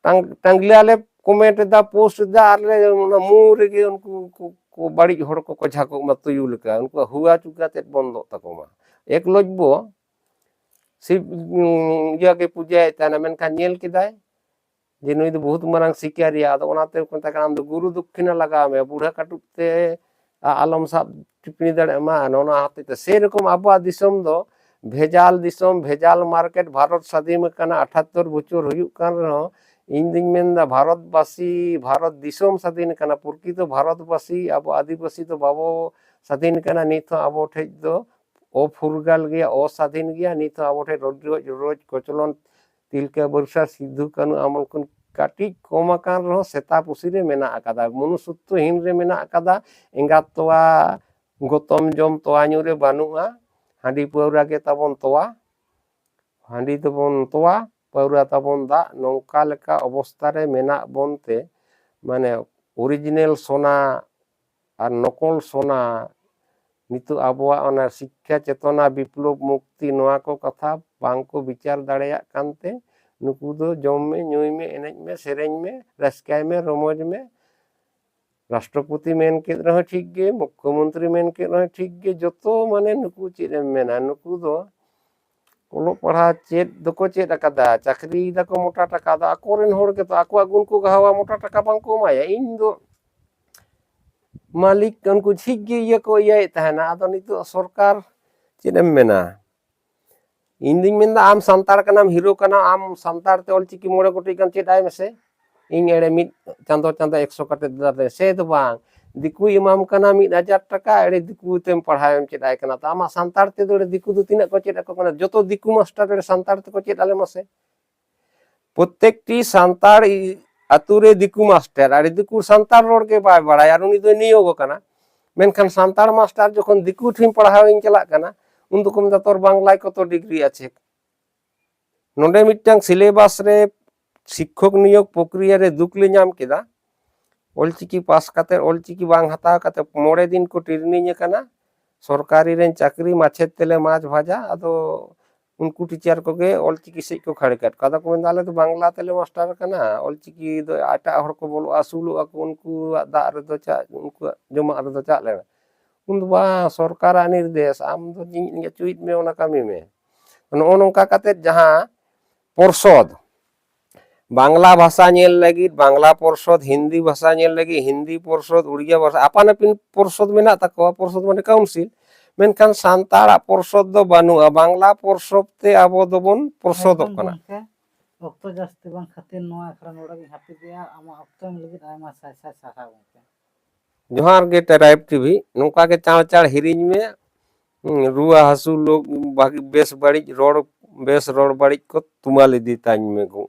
ᱴᱟᱝ-, ᱴᱟᱝᱜᱞᱟ ᱞᱮ ᱠᱚᱢᱮᱱᱴ ᱮᱫᱟ, ᱯᱳᱥᱴ ᱮᱫᱟ, ᱟᱨ ᱞᱮ ᱚᱱᱟ ᱢᱩ ᱨᱮᱜᱮ ᱩᱱᱠᱩ ᱠᱚ, ᱠᱚ ᱵᱟᱹᱲᱤᱡ ᱦᱚᱲ ᱠᱚᱠᱚ ᱡᱷᱟᱸᱠᱚᱜ ᱢᱟ ᱛᱩᱭᱩ ᱞᱮᱠᱟ, ᱩᱱᱠᱩᱣᱟᱜ ᱦᱩᱣᱟ ᱪᱩᱠᱟ ᱛᱮᱫ ᱵᱚᱱᱫᱚᱜ ᱛᱟᱠᱚ ᱢᱟ᱾ ᱮᱠᱞᱚᱵᱽᱵᱚ ᱥᱤᱵ ᱤᱭᱟᱹ ᱜᱮ ᱯᱩᱡᱟᱹᱭᱮᱫ ᱛᱟᱦᱮᱱᱟ, ᱢᱮᱱᱠᱷᱟᱱ ᱧᱮᱞ ᱠᱮᱫᱟᱭ ᱡᱮ ᱱᱩᱭ ᱫᱚ ᱵᱚᱦᱩᱛ ᱢᱟᱨᱟᱝ ᱥᱤᱠᱟᱹᱨᱤᱭᱟ᱾ ᱟᱫᱚ ᱚᱱᱟᱛᱮ ᱠᱚ ᱢᱮᱛᱟᱭ ᱠᱟᱱᱟ, ᱟᱢ ᱫᱚ ᱜᱩᱨᱩ ᱫᱚᱠᱠᱷᱤᱱᱟ ᱞᱟᱜᱟᱣ ᱢᱮ, ᱵᱩᱲᱦᱟᱹ ᱠᱟᱹᱴᱩᱵ ᱛᱮ ᱟ-, ᱟᱞᱚᱢ ᱥᱟᱵ ᱴᱤᱯᱤᱱᱤ ᱫᱟᱲᱮᱭᱟᱜ ᱢᱟ᱾ ᱱᱚᱣᱟ ᱦᱚᱛᱮᱡ ᱛᱮ ᱥᱮᱨᱚᱠᱚᱢ ᱟᱵᱚᱣᱟᱜ ᱫᱤᱥᱚᱢ ᱫᱚ ᱵᱷᱮᱡᱟᱞ ᱫᱤᱥᱚᱢ, ᱵᱷᱮᱡᱟᱞ ᱢᱟᱨᱠᱮᱴ᱾ ᱵᱷᱟᱨᱚᱛ ᱥᱟᱫᱷᱤᱱ ᱟᱠᱟᱱᱟ ᱟᱴᱷᱟᱛᱛᱚᱨ ᱵᱚᱪᱷᱚᱨ ᱦᱩᱭᱩᱜ ᱠᱟᱱ ᱨᱮᱦᱚᱸ, ᱤᱧ ᱫᱩᱧ ᱢᱮᱱᱫᱟ ᱵᱷᱟᱨᱚᱛᱵᱟᱥᱤ, ᱵᱷᱟᱨᱚᱛ ᱫᱤᱥᱚᱢ ᱥᱟᱫᱷᱤᱱ ᱟᱠᱟᱱᱟ, ᱯᱨᱚᱠᱨᱤᱛᱚ ᱵᱷᱟᱨᱚᱛᱵᱟᱥᱤ ᱟᱵᱚ ᱟᱹᱫᱤᱵᱟᱹᱥᱤ ᱫᱚ ᱵᱟᱵᱚ ᱥᱟᱫᱷᱤᱱ ᱠᱟᱱᱟ᱾ ᱱᱤᱛ ᱦᱚᱸ ᱟᱵᱚ ᱴᱷᱮᱡ ᱫᱚ ᱚᱯᱷᱩᱨᱜᱟᱞ ᱜᱮᱭᱟ, ᱚᱥᱟᱫᱷᱤᱱ ᱜᱮᱭᱟ᱾ ᱱᱤᱛ ᱦᱚᱸ ᱟᱵᱚ ᱴᱷᱮᱡ ᱨᱚᱰᱚᱡ, ᱨᱚᱰᱚᱡ ᱠᱚᱪᱞᱚᱱ, ᱛᱤᱞᱠᱟᱹ ᱵᱟᱹᱨᱥᱟ, ᱥᱤᱫᱷᱩ ᱠᱟᱹᱱᱦᱩ ᱟᱢᱚᱞ ᱠᱷᱚᱱ ᱠᱟᱹᱴᱤᱡ ᱠᱚᱢ ᱟᱠᱟᱱ ᱨᱮᱦᱚᱸ ᱥᱮᱛᱟ ᱯᱩᱥᱤ ᱨᱮ ᱢᱮᱱᱟᱜ ᱟᱠᱟᱫᱟ, ᱢᱚᱱᱩᱥᱚᱛᱛᱚᱦᱤᱱ ᱨᱮ ᱢᱮᱱᱟᱜ ᱟᱠᱟᱫᱟ᱾ ᱮᱸᱜᱟᱛ ᱛᱚᱣᱟ ᱜᱚᱛᱚᱢ ᱡᱚᱢ ᱛᱚᱣᱟ ᱧᱩ ᱨᱮ ᱵᱟᱹᱱᱩᱜᱼᱟ᱾ ᱦᱟᱺᱰᱤ ᱯᱟᱹᱣᱨᱟ ᱜᱮ ᱛᱟᱵᱚᱱ ᱛᱚᱣᱟ, ᱦᱟᱺᱰᱤ ᱛᱟᱵᱚᱱ ᱛᱚᱣᱟ, ᱯᱟᱹᱣᱨᱟ ᱛᱟᱵᱚᱱ ᱫᱟᱜ᱾ ᱱᱚᱝᱠᱟ ᱞᱮᱠᱟ ᱚᱵᱚᱥᱛᱟ ᱨᱮ ᱢᱮᱱᱟᱜ ᱵᱚᱱ ᱛᱮ, ᱢᱟᱱᱮ ᱚᱨᱤᱡᱤᱱᱟᱞ ᱥᱚᱱᱟ ᱟᱨ ᱱᱚᱠᱚᱞ ᱥᱚᱱᱟ ᱱᱤᱛᱚᱜ ᱟᱵᱚᱣᱟᱜ ᱚᱱᱟ ᱥᱤᱠᱠᱷᱟ ᱪᱮᱛᱚᱱᱟ ᱵᱤᱯᱞᱚᱵ ᱢᱩᱠᱛᱤ, ᱱᱚᱣᱟ ᱠᱚ ᱠᱟᱛᱷᱟ ᱵᱟᱝ ᱠᱚ ᱵᱤᱪᱟᱨ ᱫᱟᱲᱮᱭᱟᱜ ᱠᱟᱱᱛᱮ ᱱᱩᱠᱩ ᱫᱚ ᱡᱚᱢ ᱢᱮ, ᱧᱩᱭ ᱢᱮ, ᱮᱱᱮᱡ ᱢᱮ, ᱥᱮᱨᱮᱧ ᱢᱮ, ᱨᱟᱹᱥᱠᱟᱹᱭ ᱢᱮ, ᱨᱚᱢᱚᱡᱽ ᱢᱮ᱾ ᱨᱟᱥᱴᱨᱚᱯᱚᱛᱤ ᱢᱮᱱ ᱠᱮᱫ ᱨᱮᱦᱚᱸ ᱴᱷᱤᱠ ᱜᱮ, ᱢᱩᱠᱠᱷᱚᱢᱚᱱᱛᱨᱤ ᱢᱮᱱ ᱠᱮᱫ ᱨᱮᱦᱚᱸ ᱴᱷᱤᱠ ᱜᱮ, ᱡᱚᱛᱚ ᱢᱟᱱᱮ ᱱᱩᱠᱩ ᱪᱮᱫ ᱮᱢ ᱢᱮᱱᱟ, ᱱᱩᱠᱩ ᱫᱚ ᱚᱞᱚᱜ ᱯᱟᱲᱦᱟᱣ ᱪᱮᱫ ᱫᱚᱠᱚ ᱪᱮᱫ ᱟᱠᱟᱫᱟ, ᱪᱟᱹᱠᱨᱤᱭ ᱫᱟᱠᱚ ᱢᱚᱴᱟ ᱴᱟᱠᱟ ᱫᱚ, ᱟᱠᱚᱨᱮᱱ ᱦᱚᱲ ᱜᱮᱛᱚ ᱟᱠᱚᱣᱟᱜ ᱜᱩᱱ ᱠᱚ ᱜᱟᱦᱟᱣᱟ, ᱢᱚᱴᱟ ᱴᱟᱠᱟ ᱵᱟᱝ ᱠᱚ ᱮᱢᱟᱭᱟ᱾ ᱤᱧ ᱫᱚ ᱢᱟᱹᱞᱤᱠ ᱩᱱᱠᱩ ᱴᱷᱤᱠ ᱜᱮ ᱤᱭᱟᱹ ᱠᱚ ᱤᱭᱟᱹᱭᱮᱫ ᱛᱟᱦᱮᱱᱟ, ᱟᱫᱚ ᱱᱤᱛᱚᱜ ᱥᱚᱨᱠᱟᱨ ᱪᱮᱫ ᱮᱢ ᱢᱮᱱᱟ? ᱤᱧ ᱫᱩᱧ ᱢᱮᱱᱫᱟ, ᱟᱢ ᱥᱟᱱᱛᱟᱲ ᱠᱟᱱᱟᱢ, ᱦᱤᱨᱳ ᱠᱟᱱᱟᱢ, ᱟᱢ ᱥᱟᱱᱛᱟᱲ ᱛᱮ ᱚᱞᱪᱤᱠᱤ ᱢᱚᱬᱮ ᱜᱚᱴᱮᱡ ᱜᱟᱱ ᱪᱮᱫ ᱟᱭ ᱢᱮᱥᱮ᱾ ᱤᱧ ᱮᱲᱮ ᱢᱤᱫ ᱪᱟᱸᱫᱚ ᱪᱟᱸᱫᱚ ᱮᱠᱥᱚ ᱠᱟᱛᱮ ᱫᱟᱫᱟ ᱥᱮ ᱫᱚ ᱵᱟᱝ, ᱫᱤᱠᱩᱭ ᱮᱢᱟᱢ ᱠᱟᱱᱟ ᱢᱤᱫ ᱦᱟᱡᱟᱨ ᱴᱟᱠᱟ, ᱮᱲᱮ ᱫᱤᱠᱩ ᱛᱮᱢ ᱯᱟᱲᱦᱟᱣ ᱮᱢ ᱪᱮᱫ ᱟᱭ ᱠᱟᱱᱟ᱾ ᱛᱚ ᱟᱢᱟᱜ ᱥᱟᱱᱛᱟᱲ ᱛᱮᱫᱚ ᱮᱲᱮ ᱫᱤᱠᱩ ᱫᱚ ᱛᱤᱱᱟᱹᱜ ᱠᱚ ᱪᱮᱫ ᱟᱠᱚ ᱠᱟᱱᱟ? ᱡᱚᱛᱚ ᱫᱤᱠᱩ ᱢᱟᱥᱴᱟᱨ ᱮᱲᱮ ᱥᱟᱱᱛᱟᱲ ᱛᱮᱠᱚ ᱪᱮᱫ ᱟᱞᱮ ᱢᱟᱥᱮ᱾ ᱯᱨᱚᱛᱮᱠᱴᱤ ᱥᱟᱱᱛᱟᱲ ᱤ-, ᱟᱛᱳ ᱨᱮ ᱫᱤᱠᱩ ᱢᱟᱥᱴᱟᱨ, ᱟᱨ ᱫᱤᱠᱩ ᱥᱟᱱᱛᱟᱲ ᱨᱚᱲ ᱜᱮ ᱵᱟᱭ ᱵᱟᱲᱟᱭᱟ, ᱟᱨ ᱩᱱᱤ ᱫᱚᱭ ᱱᱤᱭᱳᱜᱽ ᱟᱠᱟᱱᱟ᱾ ᱢᱮᱱᱠᱷᱟᱱ ᱥᱟᱱᱛᱟᱲ ᱢᱟᱥᱴᱟᱨ ᱡᱚᱠᱷᱚᱱ ᱫᱤᱠᱩ ᱴᱷᱮᱱ ᱯᱟᱲᱦᱟᱣ ᱤᱧ ᱪᱟᱞᱟᱜ ᱠᱟᱱᱟ, ᱩᱱ ᱫᱚᱠᱚ ᱢᱮᱱᱫᱟ, "ᱛᱚᱨ ᱵᱟᱝᱞᱟᱭ ᱠᱚᱛᱚ ᱰᱤᱜᱽᱨᱤ ᱟᱪᱷᱮ?" ᱱᱚᱰᱮ ᱢᱤᱫᱴᱟᱝ ᱥᱤᱞᱮᱵᱟᱥ ᱨᱮ ᱥᱤᱠᱠᱷᱚᱠ ᱱᱤᱭᱳᱜᱽ ᱯᱨᱚᱠᱨᱤᱭᱟ ᱨᱮ ᱫᱩᱠ ᱞᱮ ᱧᱟᱢ ᱠᱮᱫᱟ᱾ ᱚᱞᱪᱤᱠᱤ ᱯᱟᱥ ᱠᱟᱛᱮ, ᱚᱞᱪᱤᱠᱤ ᱵᱟᱝ ᱦᱟᱛᱟᱣ ᱠᱟᱛᱮ ᱢᱚᱬᱮ ᱫᱤᱱ ᱠᱚ ᱴᱨᱮᱱᱤᱝ ᱮ ᱠᱟᱱᱟ᱾ ᱥᱚᱨᱠᱟᱨᱤ ᱨᱮᱱ ᱪᱟᱹᱠᱨᱤ ᱢᱟᱪᱮᱫ ᱛᱮᱞᱮ ᱢᱟᱡᱽ ᱵᱷᱟᱡᱟ, ᱟᱫᱚ ᱩᱱᱠᱩ ᱴᱤᱪᱟᱨ ᱠᱚᱜᱮ ᱚᱞᱪᱤᱠᱤ ᱥᱮᱫ ᱠᱚ ᱠᱷᱟᱹᱲ ᱠᱟᱫ ᱠᱚᱣᱟ᱾ ᱟᱫᱚ ᱠᱚ ᱢᱮᱱᱫᱟ, "ᱟᱞᱮ ᱫᱚ ᱵᱟᱝᱞᱟ ᱛᱮᱞᱮ ᱢᱟᱥᱴᱟᱨ ᱠᱟᱱᱟ, ᱚᱞᱪᱤᱠᱤ ᱫᱚ ᱮᱴᱟᱜ ᱦᱚᱲ ᱠᱚ ᱵᱚᱞᱚᱜᱼᱟ, ᱟᱹᱥᱩᱞᱚᱜᱼᱟ ᱠᱚ, ᱩᱱᱠᱩᱣᱟᱜ ᱫᱟᱜ ᱨᱮᱫᱚ ᱪᱟᱜ, ᱩᱱᱠᱩᱣᱟᱜ ᱡᱚᱢᱟᱜ ᱨᱮᱫᱚ ᱪᱟᱜ ᱞᱮ ᱮᱢᱟ?" ᱩᱱ ᱫᱚ ᱵᱟᱝ, ᱥᱚᱨᱠᱟᱨᱟᱜ ᱱᱤᱨᱫᱮᱥ, ᱟᱢ ᱫᱚ ᱪᱮᱫ ᱮᱢ ᱪᱚᱭᱮᱫ ᱢᱮ ᱚᱱᱟ ᱠᱟᱹᱢᱤ ᱢᱮ᱾ ᱱᱚᱜᱼᱚ ᱱᱚᱝᱠᱟ ᱠᱟᱛᱮ ᱡᱟᱦᱟᱸ ᱯᱚᱨᱥᱚᱫ, ᱵᱟᱝᱞᱟ ᱵᱷᱟᱥᱟ ᱧᱮᱞ ᱞᱟᱹᱜᱤᱫ ᱵᱟᱝᱞᱟ ᱯᱚᱨᱥᱚᱫ, ᱦᱤᱱᱫᱤ ᱵᱷᱟᱥᱟ ᱧᱮᱞ ᱞᱟᱹᱜᱤᱫ ᱦᱤᱱᱫᱤ ᱯᱚᱨᱥᱚᱫ, ᱩᱲᱤᱭᱟ ᱵᱷᱟᱥᱟ, ᱟᱯᱟᱱ ᱟᱹᱯᱤᱱ ᱯᱚᱨᱥᱚᱫ ᱢᱮᱱᱟᱜ ᱛᱟᱠᱚᱣᱟ, ᱯᱚᱨᱥᱚᱫ ᱢᱟᱱᱮ ᱠᱟᱣᱩᱱᱥᱤᱞ, ᱢᱮᱱᱠᱷᱟᱱ ᱥᱟᱱᱛᱟᱲᱟᱜ ᱯᱚᱨᱥᱚᱫ ᱫᱚ ᱵᱟᱹᱱᱩᱜᱼᱟ᱾ ᱵᱟᱝᱞᱟ ᱯᱚᱨᱥᱚᱫ ᱛᱮ ᱟᱵᱚ ᱫᱚᱵᱚᱱ ᱯᱚᱨᱥᱚᱫᱚᱜ ᱮᱠᱫᱚᱢ ᱠᱟᱱᱟ᱾ ᱜᱚᱢᱠᱮ, ᱚᱠᱛᱚ ᱡᱟᱹᱥᱛᱤ ᱵᱟᱝ ᱠᱷᱟᱹᱛᱤᱨ ᱱᱚᱣᱟ ᱟᱠᱷᱲᱟ ᱱᱚᱰᱮ ᱜᱤᱧ ᱦᱟᱹᱯᱤᱫᱮᱜᱼᱟ᱾ ᱟᱢᱟᱜ ᱚᱠᱛᱚ ᱮᱢ ᱞᱟᱹᱜᱤᱫ ᱟᱭᱢᱟ ᱥᱟᱭ ᱥᱟᱭ ᱥᱟᱨᱦᱟᱣ ᱜᱚᱢᱠᱮ᱾ ᱡᱚᱦᱟᱨ ᱜᱮ ᱴᱨᱟᱭᱤᱵ ᱴᱤᱵᱷᱤ, ᱱᱚᱝᱠᱟ ᱜᱮ ᱪᱟᱬ ᱪᱟᱬ ᱦᱤᱨᱤᱧ ᱢᱮ᱾ ᱦᱩᱸ, ᱨᱩᱣᱟᱹ ᱦᱟᱹᱥᱩ ᱞᱳᱠ ᱵᱷᱟᱜᱤ ᱵᱮᱥ ᱵᱟᱹᱲᱤᱡ ᱨᱚᱲ, ᱵᱮᱥ ᱨᱚᱲ ᱵᱟᱹᱲᱤᱡ ᱠᱚ ᱛᱩᱢᱟᱹᱞ ᱤᱫᱤ ᱛᱟᱧ ᱢᱮ ᱜᱳ᱾